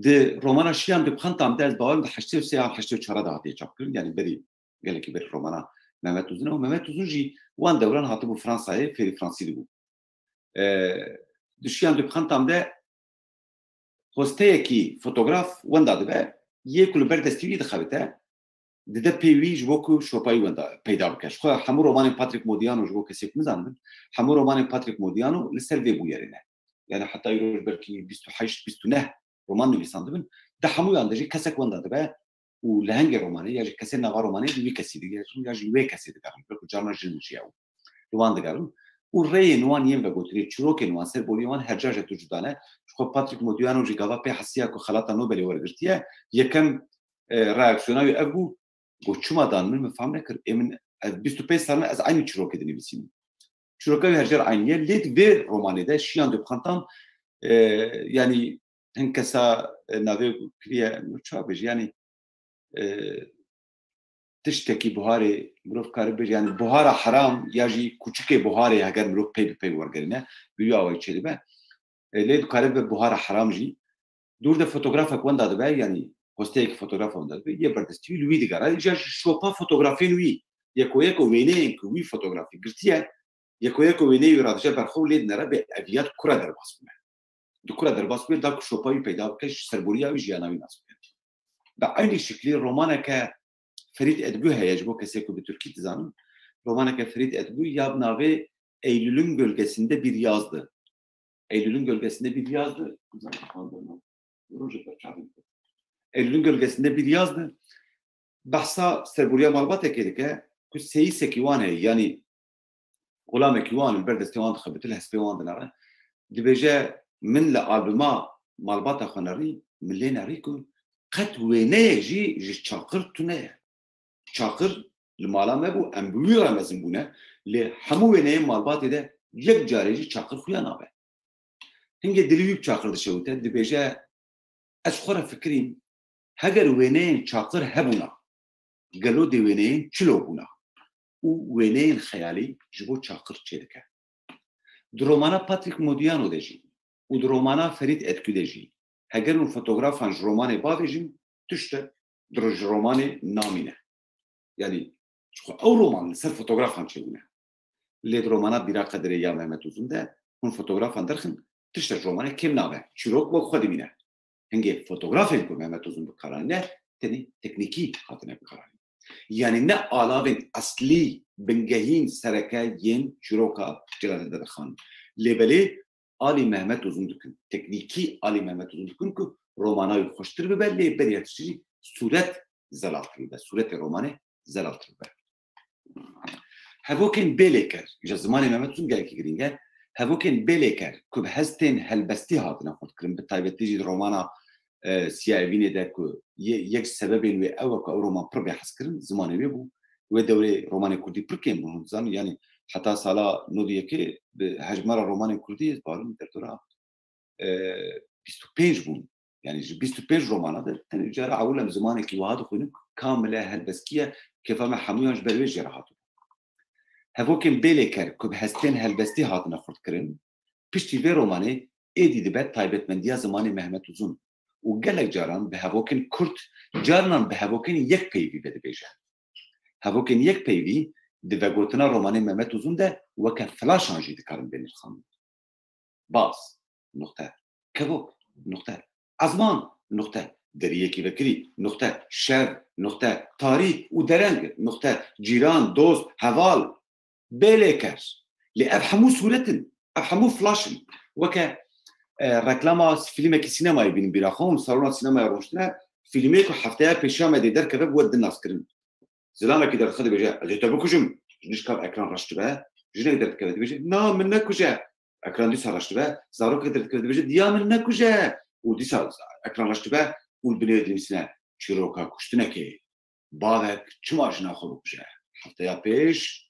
Di romana Chien de Printemps de ez bawerim di heştê û sê an heştê û çar de hatiye çapkirin. Yani berî, gelekî berî romana Mehmet Uzun e. Û Mehmet Uzun jî wan dewran hatibû Fransayê, fêrî fransî dibû. E, di Chien de Printemps de posteyekî fotograf wenda dibe, yê ku li ber destî wî dixebite, dide pê wî ji bo ku şopayî wenda peyda bike. Ji xwe hemû romanên Patrick Modiano, ji bo kesê ku nizanibin, hemû romanên Patrick Modiano li ser vê bûyerê ne. Yani heta îroj belkî bîst û heşt bîst û neh roman nivîsandibin, di hemûyan de jî kesek wenda dibe û lehengê romanê ya jî kesê nava romanê li wî kesî digerin ya jî wê kesê digerin. Wek carna jin jî ew li wan digerin. Û rêyên wan yên vegotinê, çîrokên wan, serboriyên wan her car ji tu cuda ne. Ji xwe Patrick Modiano jî gava pê hesiya ku xelata Nobelê wergirtiye, yekem, e, reaksiyona wî ev bû, got, çima dan min, min fehm nekir. Ê min, ez bîst û pênc sal me ez eynî çîrokê dinivîsînim. Çîroka wî her car eynî ye. Lê di vê romanê de, Chien de Printemps, e, yanî hin kesa, e, navê kiriye, çawa bêjî, yanî, e, tiştekî buharê, mirov kare bêje, yanî buhara heram ya jî kûçikê buharê heger mirov pey bi pey wergerîne, bi wî awayî çêdibe. E, lê dikare bibe buhara heram jî. Dûr de fotografek wenda dibe, yanî posteyekî fotografa wenda dibe, yê berdestî wî li wî digere. Îca ji şopa fotografên wî, yeko yeko wêneyên ku wî fotografî girtiye, yeko yeko wêneyê wî radije ber xwe û lê dinere bê ev ya di kura derbas bûne. Di kura derbas bûye, da ku şopa wî peyda bike, ji serboriya wî, jiyana wî nas bike. Bi eynî şiklî romaneke Ferîd Edgû heye, ji bo kesê ku bi tirkî dizanin. Romaneke Ferîd Edgû ya bi navê Eylül'ün Gölgesinde Bir Yazdı. Eylül'ün Gölgesinde Bir Yazdı. Eylül'ün Gölgesinde Bir Yazdı. Behsa serboriya malbatekê dike ku seyîsekî wan heye, yanî xulamekî wan li ber destê wan dixebite, li hespê wan dinere. Dibêje, min li albuma malbata xwe nerî, min lê nerî ku qet wêneyek jî ji çaqir tune ye. Çaqir li mala me bû, em bi wî re mezin bûne, lê hemû wêneyên malbatê de yek carê jî çaqir xuya nabe. Hingê dilî wî bi çaqir dişewite, dibêje, ez xwe re fikirîm, heger wêneyên çaqir hebûna, gelo dê wêneyên çilo bûna û wêneyên xeyalî ji bo çaqir çêdike. Di romana Patrick Modiano de jî û di romana Ferîd Edgû de jî, heger hûn fotografan ji romanê bavêjin, tiştek di ro-, ji romanê namîne. Yanî, çiqo ew roman li ser fotografan çêbûne. Lê di romana Bîra Qedirê ya Mehmet Uzun de hûn fotografan derxin, tiştek ji romanê kêm nabe. Çîrok wek xwe dimîne. Hingê fotografên ku Mehmet Uzun bi kar anîne, tenê teknîkî hatine bi kar anîn. Yanî ne alavên eslî, bingehîn, sereke yên çîroka Celalettin Dede Xan. Lê belê alî Mehmet Uzun dikin. Teknîkî alî Mehmet Uzun dikin ku romana wî xweştir bibe, lê beriya tiştî jî sûret zelaltir bibe. Sûretê romanê zelaltir bibe. Hevokên bêlêker, ji zimanê Mehmet Uzun gelekî girîng e. Hevokên bêlêker ku bi hestên helbestî hatine xurtkirin, bi taybetî jî di romana, e, Siya Evînê de ku ye-, yek ji sebebên wê ew e ku ew roman pir bê hezkirin, zimanê wê bû. Wê dewrê romanê kurdî pir kêm bûn, hûn dizanin, yanî heta sala nod û yekê bi hejmara romanên kurdî, ez bawerim derdora, e, bîst û pênc bûn. Yanî ji bîst û pênc romana de tenê cara ewil em zimanekî wiha dixwînin ku kamile helbestî ye, kêfa me hemûyan ji ber wê jê re hatibû. Hevokên bêlêker ku bi hestên helbestî hatine xurtkirin, piştî vê romanê êdî dibe taybetmendiya zimanê Mehmet Uzun û gelek caran bi hevokên kurt, carinan bi hevokên yekpeyvî vedibêje. Hevokên yekpeyvî di vegotina romanê Mehmet Uzun de weke flaşan jî dikarin bêne nirxandin. Baz, nuqte. Kevok, nuqte. Ezman, nuqte. Deriyekî vekirî, nuqte. Şev, nuqte. Tarî û dereng, nuqte. Cîran, dost, heval, bêlêker. Lê ev hemû sûret in, ev hemû flaş in. Weke, e, reklama fîlmekî sînemayê bînin bîra xwe, hûn salona sînemaya rûniştine, fîlmê ku hefteya pêşiya me dê derkeve, bi we din naskirin. Zilamekî derdixe dibêje, ez ê te bikujim. Ji nişka ekran reş dibe. Jinek derdikeve dibêje, na, min nekuje. Ekran dîsa reş dibe. Zarokek derdikeve dibêje, diya min nekuje. Û dîsa ekran reş dibe û li binê dinivîsine, çîroka kuştinekê. Bavek çima jina xwe bikuje? Hefteya pêş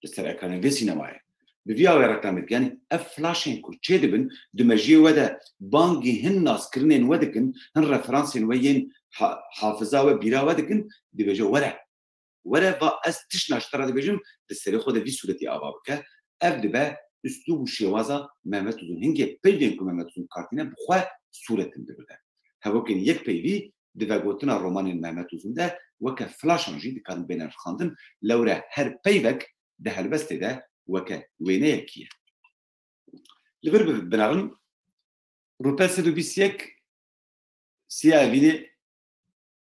li ser ekranên vê sînemayê. Bi vî awê reklamê dike. Yanî ev flaşên ku çêdibin, di mejiyê we de bangî hin naskirinên we dikin, hin referansên we yên ha-, hafiza we bîra we dikin, dibêje, were. Were, va ez tiştna ji te re dibêjim, di serê xwe de vî sûretî ava bike. Ev dibe uslûb û şêwaza Mehmet Uzun. Hingê peyvên ku Mehmet Uzun kartîne bi xwe sûretin dibirde. Hevokên yek peyvî di vegotina romanên Mehmet Uzun de weke flaşan jî dikarin bêne nirxandin, lewre her peyvek di helbestê de weke wêneyekî ye. Li vir bi-, binerin, rûpel sed û bîst yek, Siya Evînê,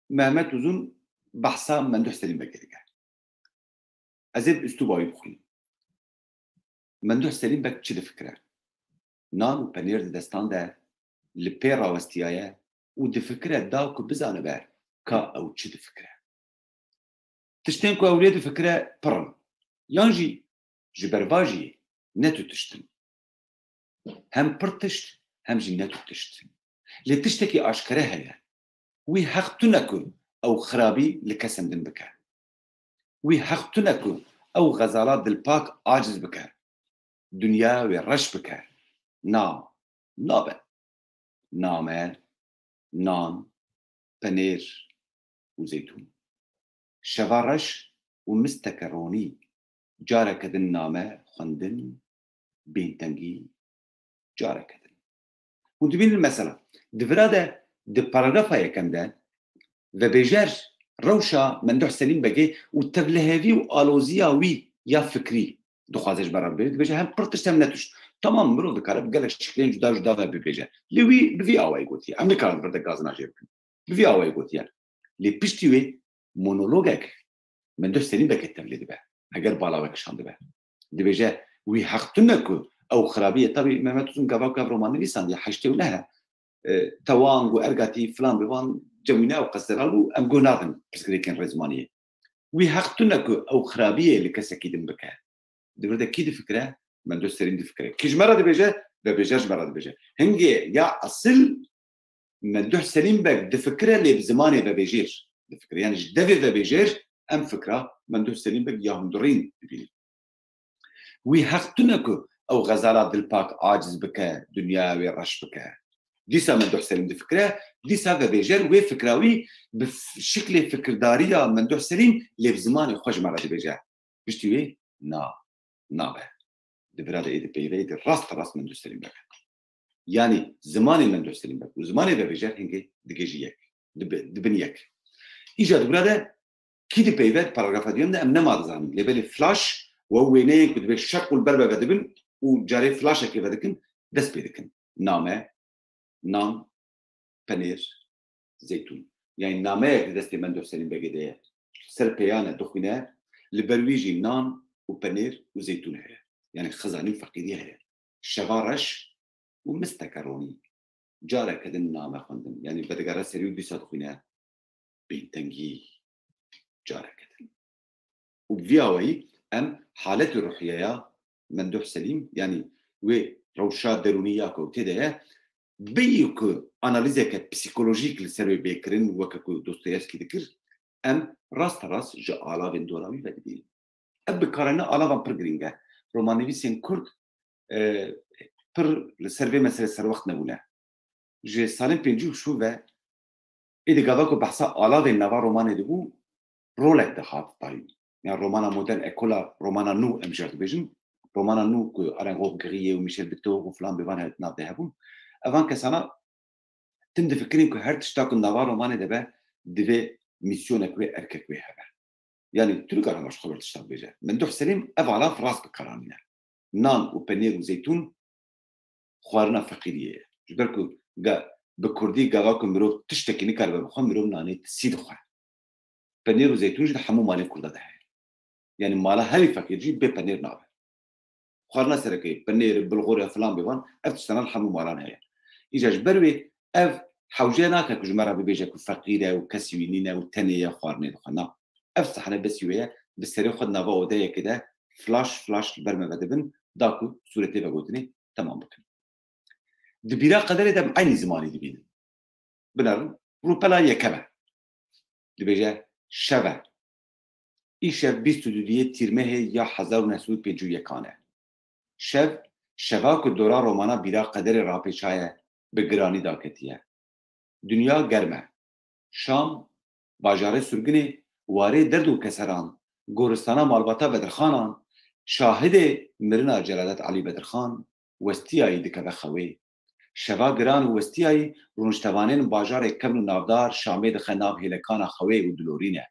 Mehmet Uzun behsa Memduh Selîm Bekê dike. Ez ê bi uslûba wî bixwînim. Memduh Selîm Bek çi difikire? Nan û penêr di destan de li pê rawestiyaye û difikire da ku bizanibe ka ew çi difikire. Tiştên ku ew lê difikire pir in. Yan jî ji ber va jî ne tu tişt in. Hem pir tişt, hem jî ne tu tişt. Lê tiştekî aşkere heye. Wî heq tune ku ew xirabî li kesên din bike. Wî heq tune ku ew xezala dilpak aciz bike. Dinya wê reş bike. Na, nabe. name, nan, penêr û zeytûn. Şeva reş û misteke ronî, careke din name, xwendin, bêntengî, careke din. Hûn dibînin mesela, di vira de, di paragrafa yekem de, vebêjer rewşa Memduh Selîm Begê û tevlihevî û aloziya wî ya fikrî dixwaze ji me re bibêje, dibêje hem pir tişt hem ne tişt. Tamam, mirov dikare bi gelek şiklên cuda cuda ve bibêje. Lê wî bi vî awayî gotiye. Em nikarin li vir de gazina jê bikin. Bi vî awayî gotiye. Lê piştî wê monologek Memduh Selîm Begê tevlî dibe. Heger bala we kişandibe. Dibêje, wî heq tune ku ew xirabî ye. Tabî Mehmet Uzun gava ku ev roman nivîsandiye, heştê û neh e, tewang û ergatî filan bivan cemîne ew qesderal bû, em guh nadin pirsgirêkên rêzmaniyê. Wî heq tune ku ew xirabiyê li kesekî din bike. Di vir de kî difikire? Memduh Selîm difikire. Kî ji me re dibêje? Vebêjer ji me re dibêje. Hingê ya esil Memduh Selîm Beg difikire, lê bi zimanê vebêjêr difikire. Yani ji devê vebêjêr em fikra Memduh Selîm Beg ya hundirîn dibînin. Wî heq tune ku ew xezala dilpak aciz bike, dinyaya wê reş bike. Dîsa Memduh Selîm difikire, dîsa vebêjer wê fikra wî bi f-, şiklê fikirdariya Memduh Selîm lê bi zimanê xwe ji me re dibêje. Piştî wê na, nabe. Di vira de êdî peyve, êdî rast rast Memduh Selîm Beg e. Yanî zimanê Memduh Selîm Beg û zimanê vebêjer hingê digihîjî yek, dibi-, dibin yek. Îja di vira de kî dipeyve, paragrafa duyem de em nema dizanin. Lê belê flaş û ew wêneyên ku dibê şeq û li ber ve vedibin û carê flaşekê vedikin, dest pê dikin. Name, nan, penêr, zeytûn. Yani nameyek di destê Memduh Selîm Begê de ye. Ser pêyan e, dixwîne, li ber wî jî nan û penêr û zeytûn heye. Yani xizanî û feqîrî heye. Şeva reş û misteke ronî. Careke din name xwendin. Yani vedigere serî û dîsa dixwîne bêntengî careke din. Û bi vî awayî em haletê ruhiyeya Memduh Selîm, yanî wê rewşa derûnî ya ku ew tê de ye, bêyî ku analîzeke psîkolojîk li ser wê bê kirin, weke ku Dostoyevskî dikir, em rasterast ji alavên dora wî vedibînin. Ev bikarane alavan pir girîng e. Romannivîsên Kurd, e, pir li ser vê meselê serwext nebûne. Ji salên pêncî û şû ve êdî gava ku behsa alavên nava romanê dibû, rolek dihat dayîn. Ya romana modern, ekola romana nû em jê re dibêjin. Romana nû ku Arenhof, Guerrier û Michel Buteau û filan bêvan he-, nav de hebûn. Evan kesana tim difikirin ku her tişta ku nava romanê de be, divê misyonek wê, erkek wê hebe. Yani tu nikare ji xwe re tişta bêje. Memduh Selîm ev alav rast bi kar anîne. Nan û penêr û zeytûn xwarina feqîriyê ye. Ji ber ku ga-, bi kurdî gava ku mirov tiştekî nikaribe bixwe, mirov nanê tisî dixwe. Penêr û zeytûn jî di hemû malên kurda de heye. Yani mala herî feqîr jî bê penêr nabe. Xwarina sereke, penêr, bulgur e, filan bêvan, ev tiştana li hemû malan heye. Îca ji ber wê ev hewce nake ku ji me re bibêje ku feqîr e û kesî wî nîne û tenê ye xwarinê dixwe. Na. Ev sahne besî wê ye, bi serê xwe di nava odeyekê de flaş flaş li ber me vedibin, da ku sûretê vegotinê temam bikin. Di bîra qederê de em eynî zimanî dibînin. Binerin, rûpela yekem e. Dibêje, şev e. Îşev bîst û duyê Tîrmehê ya hezar û neh sed û pêncî û yekan e. Şev, şeva ku dora romana Bîra Qederê rapêçaye, bi giranî daketiye. Dinya germ e. Şam, bajarê surginê, warê derd û keseran, goristana malbata Bedirxanan, şahidê mirina Celadet Elî Bedirxan, westiyayî dikeve xewê. Şeva giran û westiyayî rûniştevanên bajarê kevn û navdar Şamê dixe nav hêlekana xewê û dilorîne.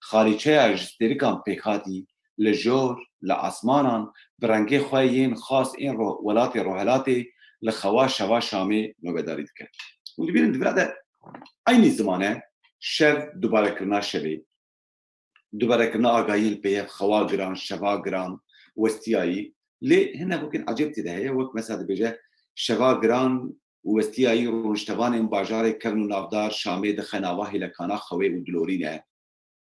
Xalîçeya ji stêrikan pêk hatî, li jor, li asmanan, bi rengê xwe yên xas ên ro-, welatê rohelatê, li xewa şeva Şamê nobedarî dike. Hûn dibînin di vira de eynî ziman e, şev, dubarekirina şevê, dubarekirina agahiyên li pêyev, xewa giran, şeva giran, westiyayî. Lê hinek wekên ecêb tê de heye, wek mesela dibêje, şeva giran û westiyayî rûniştevanên bajarê kevn û navdar Şamê dixe nava hêlekana xewê û dilorîne.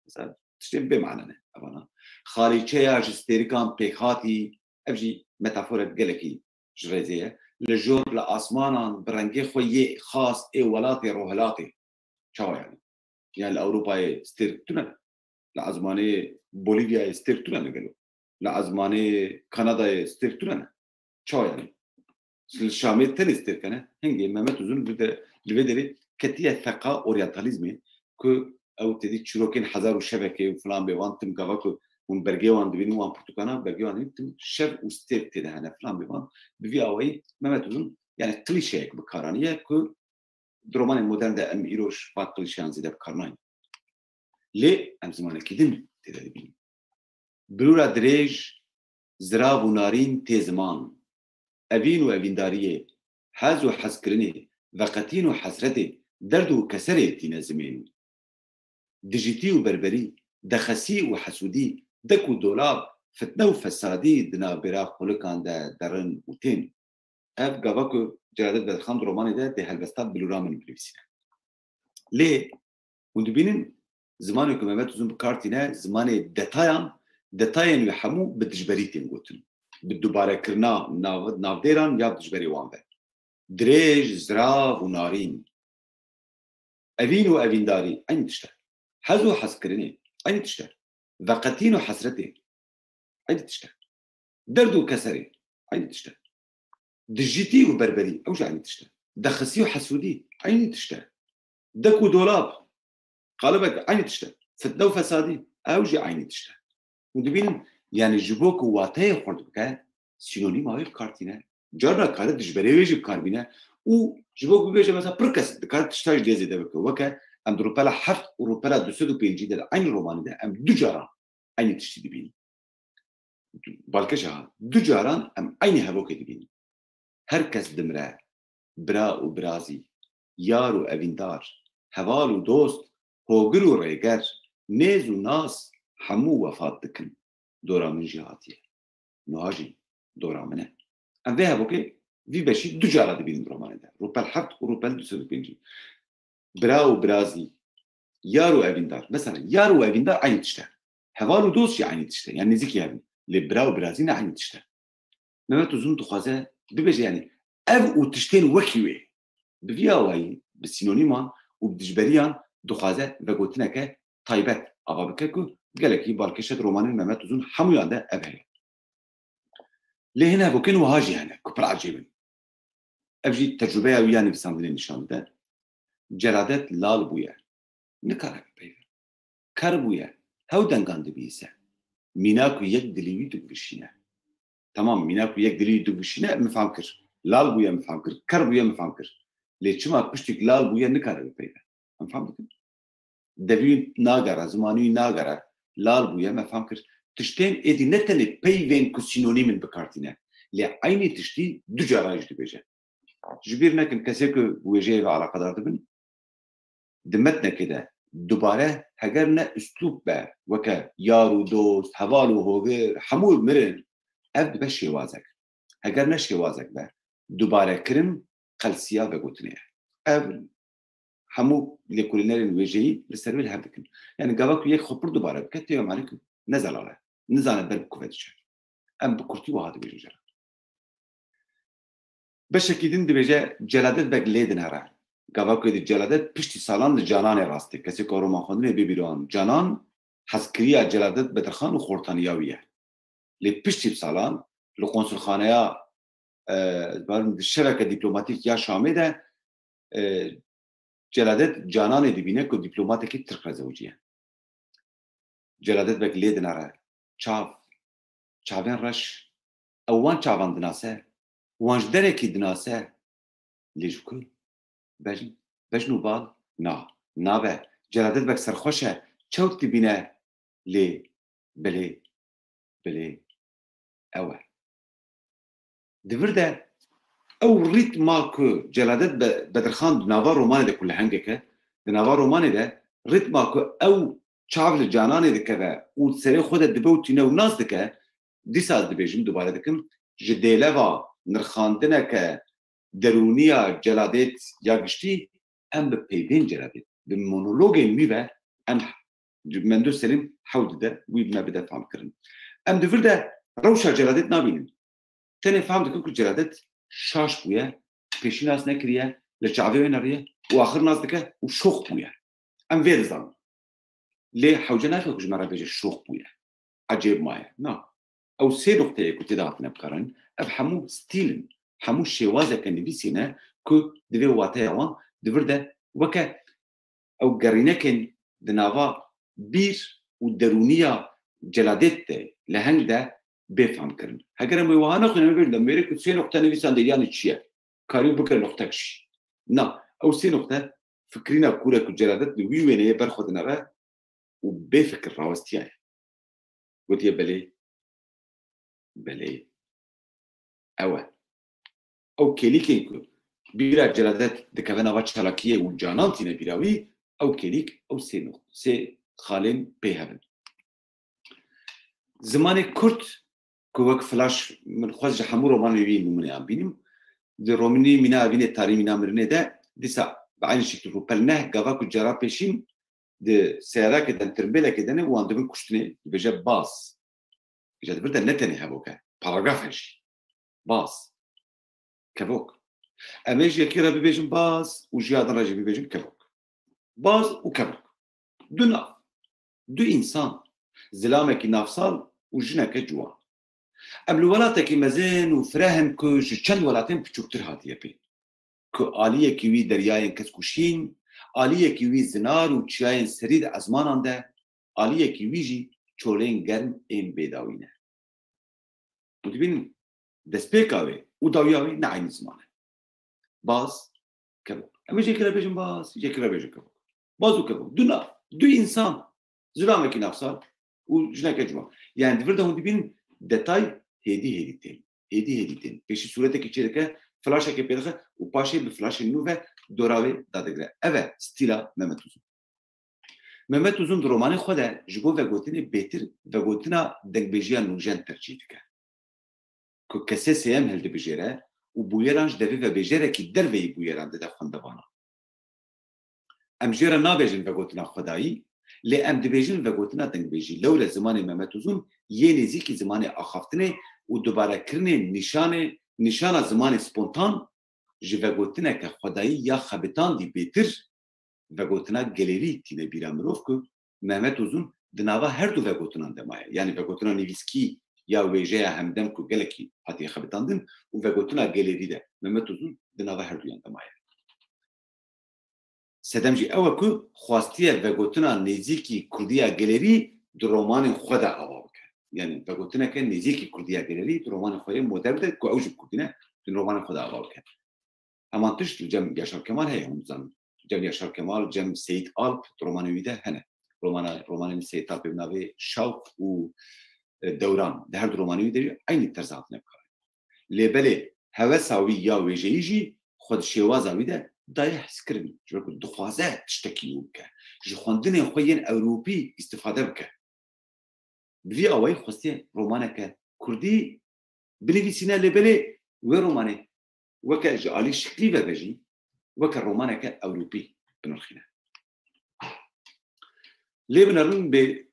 Mesela tiştên bê mane ne evana. Xalîçeya ji stêrikan pêk hatî, ev jî metaforek gelekî ji rêzê ye. Li jor, li asmanan, bi rengê xwe yê xas ê welatê rohilatê. Çawa yani? Yani li Ewropayê stêrk tune ne. Li ezmanê Bolîvyayê stêrk tune ne gelo. Li ezmanê Kanadayê stêrk tune ne. Çawa yani? Li Şamê tenê stêrke ne. Hingê Mehmet Uzun li vê de, li vê derê ketiye feqa oryantalîzmê ku ew têdî çîrokên hezar û şevekê û filan bê wan tim gava ku hûn bergê wan dibînin wan pirtûkana, bergê wan dibînin tim şev û stêrk tê de hene filan bê wan. Bi vî awayî Mehmet Uzun yani klîşeyek bi kar aniye ku di romanên modern de em îroj van klîşeyan zêde bi kar nayîn. Lê em zimanekî din tê de dibînin. Bilûra dirêj, zirav û narîn tê ziman. Evîn û evîndariyê, hez û hezkirinê, veqetîn û hesretê, derd û keserê tîne zimên. Dijîtî û berberî, dexesî û hesûdî, dek û dolab, fitne û fesadî di navbêra xulikan de derin û tên. Ev gava ku Celadet Bedirxan di romanê de dê helbesta Bilûra min binivîsîne. Lê hûn dibînin zimanê ku Mehmet Uzun bi kar tîne, zimanê detayan, detayên wê hemû bi dijberî tên gotin. Bi dubarekirina nav-, navdêran ya bi dijberê wan ve. Dirêj, zirav û narîn. Evîn û evîndarî, eynî tişt e. Hez û hezkirinê, eynî tişt e. Veqetîn û hesretê, eynî tişt e. Derd û keserê, eynî tişt e. Dijîtî û berberî, ew jî eynî tişt e. Dexisî û hesûdî, eynî tişt e. Dek û dolab, qalibek eynî tişt e. Fitne û fesadî, ew jî eynî tişt e. Hûn dibînin, yani ji bo ku wateyê xurt bike, sînonîma wê bi kar tîne. Carna kare dijberê wê jî bi kar bîne û ji bo ku bibêje mesela pir kes dikare tişta ji dê zêde bike. Weke em di rûpela heft û rûpela du sed û pêncî de, di eynî romanê de em du caran eynî tiştî dibînin. Balkêş a, du caran em eynî hevokê dibînin. Her kes dimire, bira û birazî, yar û evîndar, heval û dost, hogir û rêger, nêz û nas, hemû wefat dikin. Dora min jî hatiye. Niha jî dora min e. Em vê hevokê, vî beşî du cara dibînin di romanê de. Rûpel heft û rûpel du sed û pêncî. Bira û birazî, yar û evîndar. Mesela yar û evîndar eynî tişt e. Heval û dost jî eynî tişt e. Yani nêzîkî hev in. Lê bira û birazî ne eynî tişt e. Mehmet Uzun dixwaze bibêje, yani ev û tiştên wekî wê. Bi vî awayî, bi sînonîman û bi dijberiyan dixwaze vegotineke taybet ava bike ku gelekî balkêş e di romanên Mehmet Uzun hemûyan de ev heye. Lê hin hevokên wiha jî hene ku pir ecêb in. Ev jî tecrûbeya wî ya nivîsandinê nîşan dide. Celadet lal bûye. Nikare bipeyve. Ker bûye. Hew dengan dibihîse. Mîna ku yek dilî wî digihişîne. Tamam, mîna ku yek dilî wî digihişîne, min fam kir. Lal bûye, min fam kir. Ker bûye, min fam kir. Lê çima piştî ku lal bûye nikare bipeyve? Em fam dikin? Devî wî nagere, zimanî wî nagere. Lal bûye, me fam kir. Tiştên êdî ne tenê peyvên ku sînonîm in bi kar tîne. Lê eynî tiştî du cara jî dibêje. Ji bîr nekin kesê ku bi wêjeyê ve eleqedar dibin, di metnekê de dubare heger ne uslûb be, weke yar û dost, heval û hogir, hemû mirin, ev dibe şêwazek. Heger ne şêwazek be, dubarekirin qelsiya vegotinê ye. Ev hemû lêkolînerên wêjeyî li ser wê li hev dikin. Yani gava ku yek xwe pir dubare bike, tê mane ku ne zelal e, nizane ber bi ku ve diçe. Em bi kurtî wiha dibêjin jê re. Beşekî din dibêje Celadet Beg lê dinere. Gava ku êdî Celadet piştî salan li Cananê rastê. Kesê ku romanxwendinê bê bîra wan. Canan hezkiriya Celadet Bedirxan û xortaniya wî ye. Lê piştî bi salan li konsulxaneya, e, ez barim di şeveke dîplomatîk ya Şamê de, e, Celadet Cananê dibîne ku dîplomatekî Tirk re zewiciye. Celadet Beg lê dinere. Çav. Çavên reş. Ew wan çavan dinase. Wan ji derekî dinase. Lê ji ku? Bejn, bejn û bal? Na. Nabe. Celadet Beg serxweş e. Çewt dibîne. Lê. Belê. Belê. Ew e. Di vir de ew rîtma ku Celadet Be-, Bedirxan di nava romanê de ku lehengek e, di nava romanê de rîtma ku ew çav li Cananê dikeve û serê xwe de dibe û tîne û nas dike, dîsa ez dibêjim, dubare dikim, ji dêleva nirxandineke derûniya Celadêt ya giştî, em bi peyvên Celadêt, bi monologên wî ve em Mendo Selîm hewl dide wî me bide famkirin. Em di vir de rewşa Celadêt nabînin. Tenê fam dikin ku Celadêt şaş bûye, pêşî nas nekiriye, li çavê wê neriye û axir nas dike û şox bûye. Em vê dizanin. Lê hewce nake ku ji me re bêje şox bûye. Ecêb maye. Na. Ew sê nuqteyê ku tê de hatine bikaranîn, ev hemû stîl in. hemû şêwazeke nivîsî ne ku divê wateya wan di vir de weke ew gerînekên di nava bîr û derûniya Celadêt de, leheng de bê fam kirin. Heger em wê wiha nexwînin, em ê bêjin, demê ku sê noqte nivîsandê, yanî çi ye? Karî bike noqtek jî. Na, ew sê noqte fikrîna kûr e ku Celadêt li wî wêneyê ber xwe dinere û bê fikir rawestiyaye. Gotiye, belê, belê, ew e. Ew kêlîkên ku bîra Celadêt dikeve nava çalakiyê û canan tîne bîra wî, ew kêlîk, ew sê noq-, sê xalên pê hev in. Zimanê kurt ku wek flaş, min xwest ji hemû romanê wî nimûneyan bînim. Di romanê Mîna Evînê Tarî Mîna Mirinê de dîsa bi eynî şekil rûpel neh gava ku cara pêşîn di seyarakê de, tirmbêlekê de ne, wan dibin kuştinê, dibêje baz. Îja di vir de ne tenê hevok e, paragraf e jî. Baz. Kevok. Em ê ji yekê re bibêjin baz û ji ya din re jî bibêjin kevok. Baz û kevok. Du nav. Du însan. Zilamekî navsal û jineke ciwan. Em li welatekî mezin û fireh in ku ji çend welatên piçûktir hatiye pê. Ku aliyekî wî deryayên kesk û şîn, aliyekî wî zinar û çiyayên serî di ezmanan de, aliyekî wî jî çolên germ ên bêdawî ne. Û dibînin destpêka wê û dawiya wê ne eynî ziman e. Baz, kevok. Em ê jekê re bêjin baz, jekê re bêjin kevok. Baz û kevok. Du nav, du însan. Zilamekî navsal û jineke ciwan. Yani di vir de hûn dibînin detay hêdî hêdî tên. Hêdî hêdî tên. Pêşî sûretekî çêdike, flaşekê pê dixe û paşê bi flaşên nû ve dora wê dadigire. Ev e stîla Mehmet Uzun. Mehmet Uzun di romanê xwe de ji bo vegotinê bêtir vegotina dengbêjiya nûjen tercîh dike. Ku kesê sêyem hildibijêre û bûyeran ji devê vebêjerekî derveyî bûyeran dide xwendevana. Em jê re nabêjin vegotina xwedayî, lê em dibêjin vegotina dengbêjî. Lewre zimanê Mehmet Uzun yê nêzîkî zimanê axaftinê û dubarekirinê nîşanê, nîşana zimanê spontan ji vegotineke xwedayî ya xebitandî bêtir vegotina gelêrî tîne bîra mirov ku Mehmet Uzun di nava her du vegotinan de maye. Yani vegotina nivîskî ya wêjeya hemdem ku gelekî hatiye xebitandin û vegotina gelêrî de Mehmet Uzun di nava her duyan de maye. Sedem jî ew e ku xwastiye vegotina nêzîkî kurdiya gelêrî di romanên xwe de ava bike. Yani vegotineke nêzîkî kurdiya gelêrî di romanên xwe yê modern de ku ew jî bi kurdî ne, di romanên xwe de ava bike. Heman tişt li cem Yaşar Kemal heye, hûn dizanin. Cem Yaşar Kemal, cem Seyît Alp di romanê wî de hene. Romana, romanên Seyît Alpê bi navê Şawq û, e, Dewran. Di her du romanê wî de jî eynî terz hatine bikarin. Lê belê hewesa wî ya wêjeyî jî xwe di şêwaza wî de daye hezkirin. Ji ber ku dixwaze tiştekî nû bike. Ji xwendinên xwe yên ewropî îstifade bike. Bi vî awayî xwestiye romaneke kurdî binivîsîne, lê belê wê romanê weke ji alî şiklî ve be jî weke romaneke ewropî binirxîne. Lê binerin bê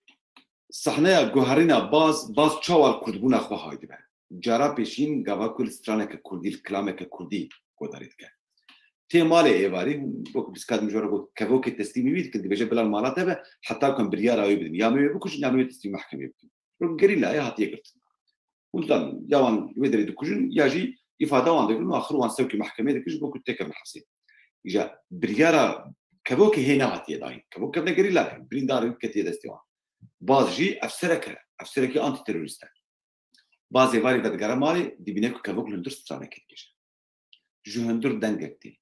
sahneya guherîna Baz, Baz çawa li kurdbûna xwe hay dibe. Cara pêşîn gava ku li straneke kurdî, li kilameke kurdî guhdarî dike. Tê malê êvarî, wek biska din ji we re got, kevokê teslîmî wî dikin, dibêje bila li mala te be, heta ku em biryara wê bidin. Ya me wê bikujin, ya me wê teslîmî mehkemê bikin. Wek gerîlayê hatiye girtin. Hûn dizanin, ya wan wê derê dikujin, ya jî îfada wan digirin û axir wan sewkî mehkemê dikin, ji bo ku têkevin hepsê. Îja biryara kevokê hê nehatiye dayîn. Kevok kevne gerîlayê, birîndar in, ketiye destê wan. Baz jî efserek e, efserekî antîterorîst e. Baz êvarî vedigere malê, dibîne ku kevok li hundir stranekê dibêje. Ji hundir dengek tê.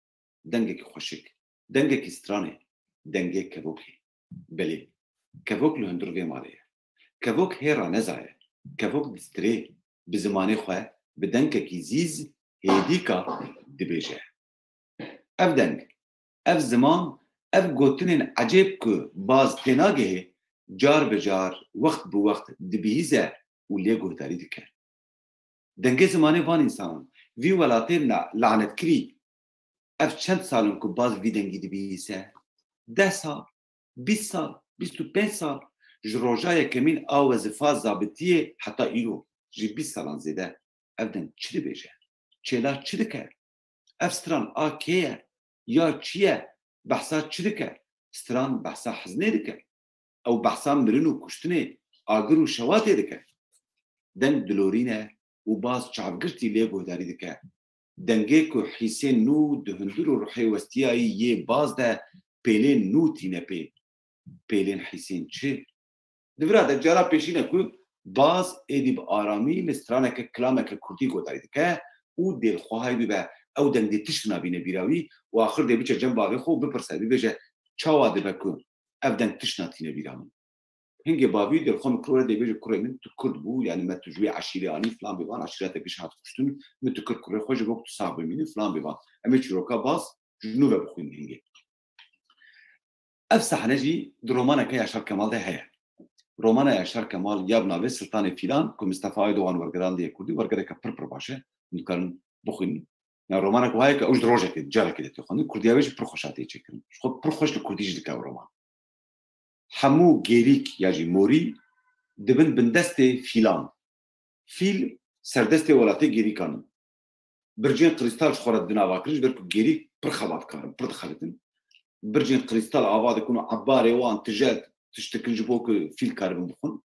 Dengekî xweşik. Dengekî stranê. Dengê kevokê. Belê. Kevok li hundir vê malê ye. Kevok hê ranezaye. Kevok distirê. Bi zimanê xwe, bi dengekî zîz, hêdîka dibêje. Ev deng, ev ziman, ev gotinên ecêb ku Baz tênagihê, car bi car, wext bi wext dibihîze û lê guhdarî dike. Dengê zimanê van însanan, vî welatê na-, lanetkirî, ev çend sal in ku Baz vî dengî dibihîze? Deh sal, bîst sal, bîst û pênc sal, ji roja yekemîn a wezifa zabitiyê heta îro, ji bîst salan zêde ev deng çi dibêje? Çêla çi dike? Ev stran a kê ye? Ya çi ye? Behsa çi dike? Stran behsa hiznê dike. Ew behsa mirin û kuştinê, agir û şewatê dike. Deng dilorîne û Baz çavgirtî lê guhdarî dike. Dengê ku hîsên nû di hundir û ruhê westiyayî yê baz de pêlên nû tîne pê. Pêlên hîsên çi? Di vira de cara pêşîne ku baz êdî bi aramî li straneke kilameke kurdî godarî dike û dê li xwe hay bibe, ew deng dê tişt nabîne bîra wî û axir dê biçe cem bavê xwe û bipirse, bibêje, çawa dibe ku ev deng tişt natîne bîra min? Hingê bavî dê li xwe min kir were dê bêje, kurê min, tu kurd bû, yani me tu ji wê eşîrê anî, filan bêvan, eşîrete giş hat kuştin, min tu kir kurê xwe ji bo ku tu sax bimînî, filan bêvan. Em ê çîroka baz ji nû ve bixwînin hingê. Ev sahne jî di romaneke Yaşar Kemal de heye. Romana Yaşar Kemal ya bi navê Siltanê Fîlan ku Mistefa Aydogan wergerandiye kurdî, wergereke pir pir baş e. Hûn dikarin bixwînin. Yani romanek wiha ye ku ew ji rojekê, carekê de tê xwendin. Kurdiya wê jî pir xweş hatê çêkirin. Ji xwe pir xweş li kurdî jî dike ew roman. Hemû gêrîk ya jî morî dibin bindestê fîlan. Fîl serdestê welatê gêrîkan in. Bircên krîstal ji xwe re didin avakirin, ji ber ku gêrîk pir xebatkar in, pir dixebitin. Bircên krîstal ava dikin û ebarê wan tije tişt dikin ji bo ku fîl karibin bixwin.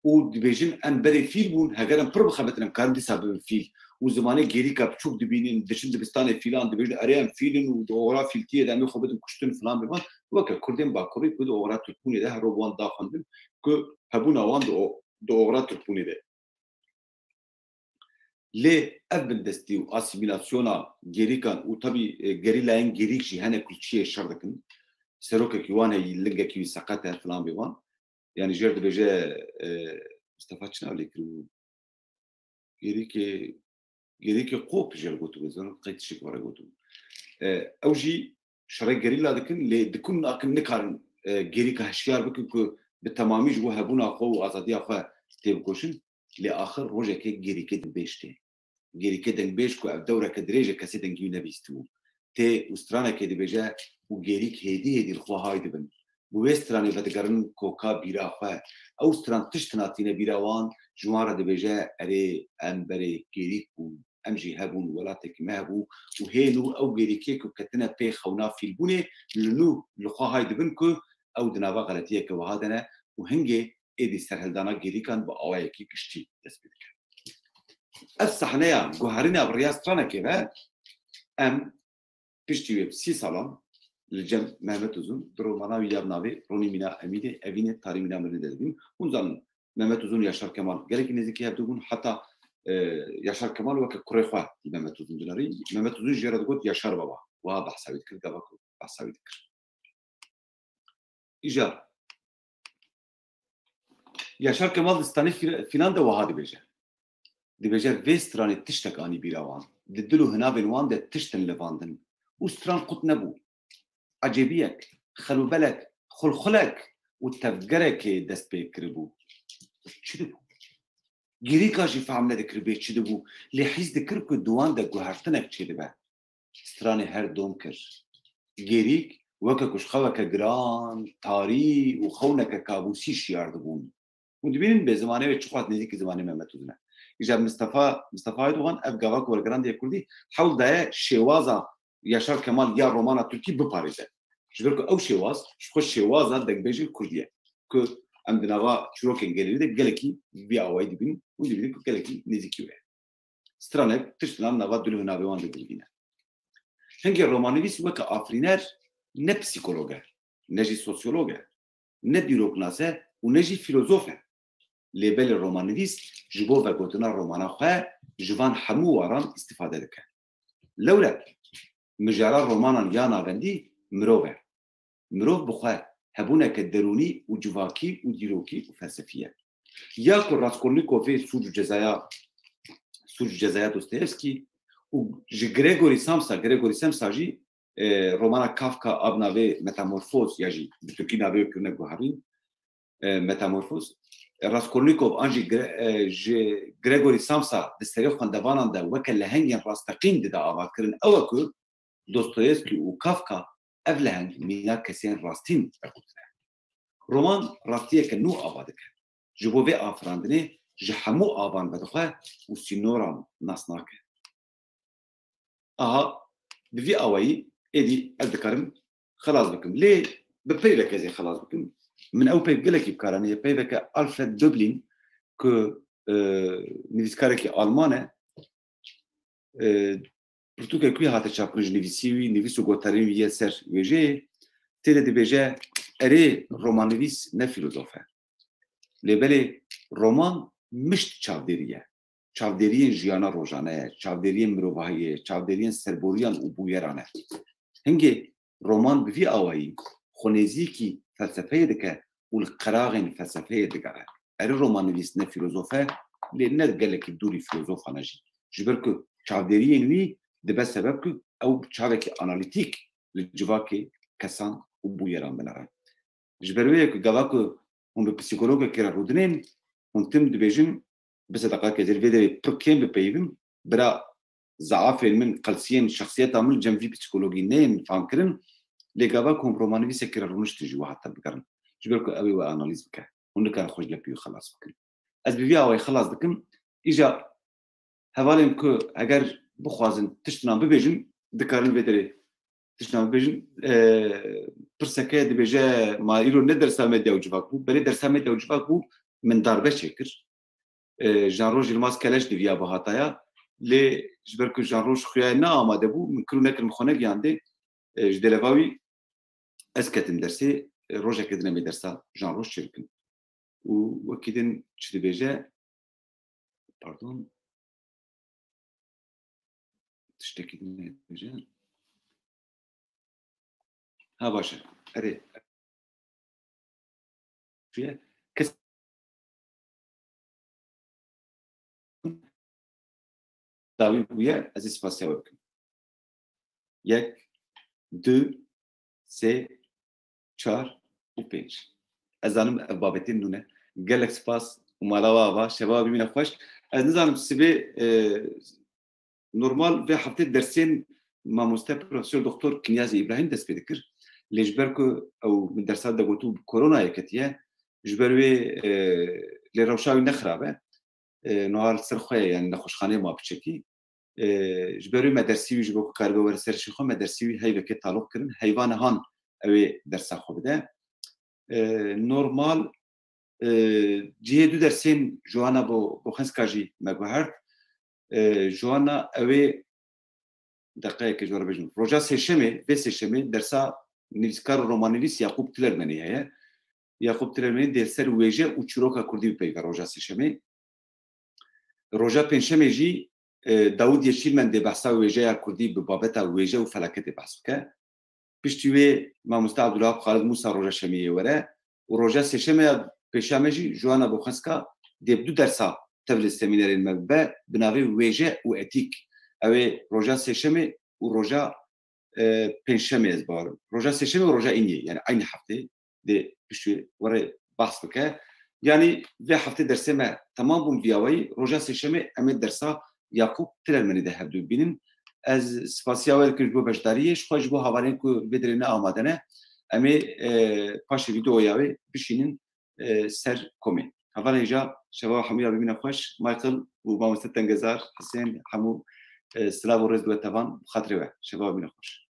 Û dibêjin, em berê fîl bûn, heger em pir bixebitin, em karin dîsa bibin fîl. Û zimanê gêrîka biçûk dibînin, diçin dibistanê fîlan, dibêjin, erê em fîl in û di oxira fîltiyê de em ê xwe bidin kuştin filan bêvan. Weke kurdên bakurî ku di oxira Tirkbûnê de her roj wan daxwendin ku hebûna wan di o-, di oxira Tirkbûnê de. Lê ev bindestî û asîmîlasyona gêrîkan û tabî, e, gerîlayên gêrîk jî hene ku çiyê şer dikin. Serokekî wan heye, lingekî wî seqet e, filan bêvan. Yani jêr dibêje, e, Mistefa çi nav lê kiribû? Gêrîkê, gêrîkê qop jêr gotibû, zanim qey tiştek were gotibû. E, ew jî şerê gerîla dikin, lê dikun nakin nikarin, e, gêrîka hişyar bikin ku bi temamî ji bo hebûna xwe û azadiya xwe têbikoşin. Lê axir rojekê gêrîkê dingbêj tê. Gêrîkê dengbêj ku ev dewreke dirêj e kesê dengî wî nebîstibû. Tê û stranekê dibêje û gêrîk hêdî hêdî li xwe hay dibin. Bi wê stranê vedigerin koka bîra xwe. Ew stran tişt natîne bîra wan, ji wan re dibêje, erê, em berê gêrîk bûn. Em jî hebûn, welatekî me hebû û hê nû ew gêrîkê ku ketine pê xewna fîlbûnê, li nû li xwe hay dibin ku ew di nava xeletiyeke wiha de ne û hingê êdî serhildana gêrîkan bi awayekî giştî dest pê dike. Ev sahneya guherîna bi rêya stranekê ve em piştî wê bi sî salan li cem Mehmet Uzun di romana wî ya bi navê Ronî Mîna Emînê, Evînê Tarî Mîna Mirinê de dibîn. Hûn zanin Mehmet Uzun û Yaşar Kemal gelekî nêzîkî hev dibûn. Heta, e, Yaşar Kemal weke kurê xwe li Mehmet Uzun dinarî. Mehmet Uzun jê re digot Yaşar Baba. Wiha behsa wî dikir, gava ku behsa wî dikir. Îja Yaşar Kemal di stranê fî-, fîlan de wiha dibêje. Dibêje, vê stranê tiştek anî bîra wan. Di dil û hinavên wan de tişt in livandin. Û stran qut nebû. Ecêbiyek, xelûbelek, xulxulek û tevgerekê dest pê kiribû. Çi dibû? Gêrîka jî fehm nedikir bê çi dibû, lê hîs dikir ku di wan de guhertinek çêdibe. Stranê her dom kir. Gêrîk weke ku ji xeweke giran, tarî û xewneke kabûsî şiyar dibûn. Hûn dibînin bê zimanê wê çiqas nêzîkî zimanê Mehmet Uzun e. Îja Mistefa, Mistefa Aydogan ev gava ku wergerandiye kurdî hewl daye şêwaza Yaşar Kemal ya romana tirkî biparêze. Ji ber ku ew şêwaz, ji xwe şêwaza dengbêjên kurdî ye. Ku em di nava çîrokên gelêrî de gelekî vî awayî dibînin û dibînin ku gelekî nêzîkî wê ye. Stranek tişt nan nava dil û hinavê wan de dirivîne. Hingê romannivîs weke afirîner ne psîkolog e, ne jî sosyolog e, ne dîroknas e û ne jî fîlozof e. Lê belê romannivîs ji bo vegotina romana xwe ji van hemû waran îstîfade dike. Lewre mijara romanan ya navendî mirov e. Mirov bi xwe hebûneke derûnî û civakî û dîrokî û felsefî ye. Ya ku Raskolnîkovê Sûc û Cezaya, Sûc û Cezaya Dostoyevskî û ji Gregory Samsa, Gregory Samsa jî, e, romana Kafka a bi navê Metamorfoz ya jî bi tirkî navê wê kirine guherîn, e, Metamorfoz. E, Raskolnîkov an jî Gre-, e, ji Gregory Samsa di serê xwendevanan de weke lehengên rasteqîn dide avakirin. Ew e ku Dostoyevskî û Kafka ev leheng mîna kesên rastîn vequtine. Roman rastiyeke nû ava dike. Ji bo vê afirandinê ji hemû avan vedixwe û sînoran nas nake. Aha, bi vî awayî êdî ez dikarim xelas bikim. Lê bi peyvek ez ê xelas bikim. Min ew peyv gelekî bi kar anî. Peyveke Alfred Döblin ku, e, nivîskarekî Alman e, e, pirtûkek wî hate çapkirin ji nivîsî wî, nivîs û gotarên wî yê ser wêjeyê, tê de dibêje, erê, romannivîs ne fîlozof e. Lê belê roman mişt çavdêrî ye. Çavdêriyên jiyana rojane ye, çavdêriyên mirovahiyê ye, çavdêriyên serboriyan û bûyeran e. Hingê roman bi vî awayî xwenêzîkî felsefeyê dike û li qeraxên felsefeyê digere. Erê romannivîs ne fîlozof e, lê ne gelekî dûrî fîlozofan e jî. Ji ber ku çavdêriyên wî dibe sebeb ku ew bi çavekî analîtîk li civakê kesan û bûyeran binere. Ji ber wê ye ku gava ku hûn bi psîkologekê re rûdinên, hûn tim dibêjin, bi sedeqakê ez ê li vê derê pir kêm bipeyivim, bira zaafên min, qelsiyên şexsiyeta min li cem vî psîkologî neyên famkirin, lê gava ku hûn bi romannivîsekî re rûniştin jî wiha te bigerin. Ji ber ku ew ê we analîz bike. Hûn nikarin xwe ji lepî wî xelas bikin. Ez bi vî awayî xelas dikim. Îja hevalên ku eger bixwazin tiştinan bibêjin, dikarin vê derê tiştinan bibêjin. E, pirseke dibêje, ma îro ne dersa medya û civak bû. Berê dersa medya û civak bû, min darbe çêkir. E, Jean Roj Yilmaz Keleş diviya bihataya. Lê ji ber ku Jean Roj xuya ne amade bû, min kir û nekir min xwe negiyandê. E, ji deleva wî ez ketim dersê, e, rojekê din em ê dersa Jean Roj çêbikin. Û wekî din çi dibêje? Pardon. Tiştekî din dibêje. Ha, baş e. Erê. Çi ye? Kes dawî bûye, ez ê spasiya we bikim. Yek, du, sê, çar û pênc. Ez zanim ev babetên nû ne. Gelek spas û mala we ava. Şeva we bimîne xweş. Ez nizanim sibê, e, normal vê heftê dersên mamoste Profesor Doktor Kinyazî Îbrahîm dest pê dikir. Lê ji ber ku ew min dersa de gotibû bi koronayê ketiye, ji ber wê, e, lê rewşa wî ne xirab e. E, niha li ser xwe ye, yani nexweşxaneyê ma piçekî. E, ji ber wê me dersî wî ji bo ku karibe were ser şî xwe, me dersî wî heyvekê taloq kirin. Heyva nihan ew ê dersa xwe bide. E, normal, e, cihê du dersên Joana Bo-, Boxenska jî me guhert. E, Joana ew ê deqeyekê ji we re bêjim. Roja sêşemê, vê sêşemê dersa nivîskar û romannivîs Yaqûb Tilermenî heye. Yaqûb Tilermenî dê ser wêje û çîroka kurdî bipeyve roja sêşemê. Roja pêncşemê jî, e, Dawid Yeşîlmen dê behsa wêjeya kurdî bi babeta wêje û felaketê behs bike. Piştî wê mamoste Abdulwahab Xalid Musa roja şemiyê were û roja sêşemê ya pêşa me jî Joana Boxenska dê bi du dersa tevlî semînerên me bibe bi navê Wêje û Etîk. Ew ê roja sêşemê û roja, e, pêncşemê ez bawer im. Roja sêşemê û roja îniyê, yani eynî heftê dê piştî were behs bike. Yani vê heftê dersê me temam bûn vî awayî. Roja sêşemê em ê dersa Yaqûb Tilermenî de hevdû bibînin. Ez spasiya we dikim ji bo beşdariyê, ji xwe ji bo havarên ku vê derê ne amade ne. Em ê, e, paşê vîdeoya wê bişînin, e, ser komê. Hevalên ja, şeva hemûya bimîne xweş. Michael û mamoste Tengezar, Husên, hemû, e, silav û rêz li we tevan, bi xatirê we. Şeva bimîne xweş.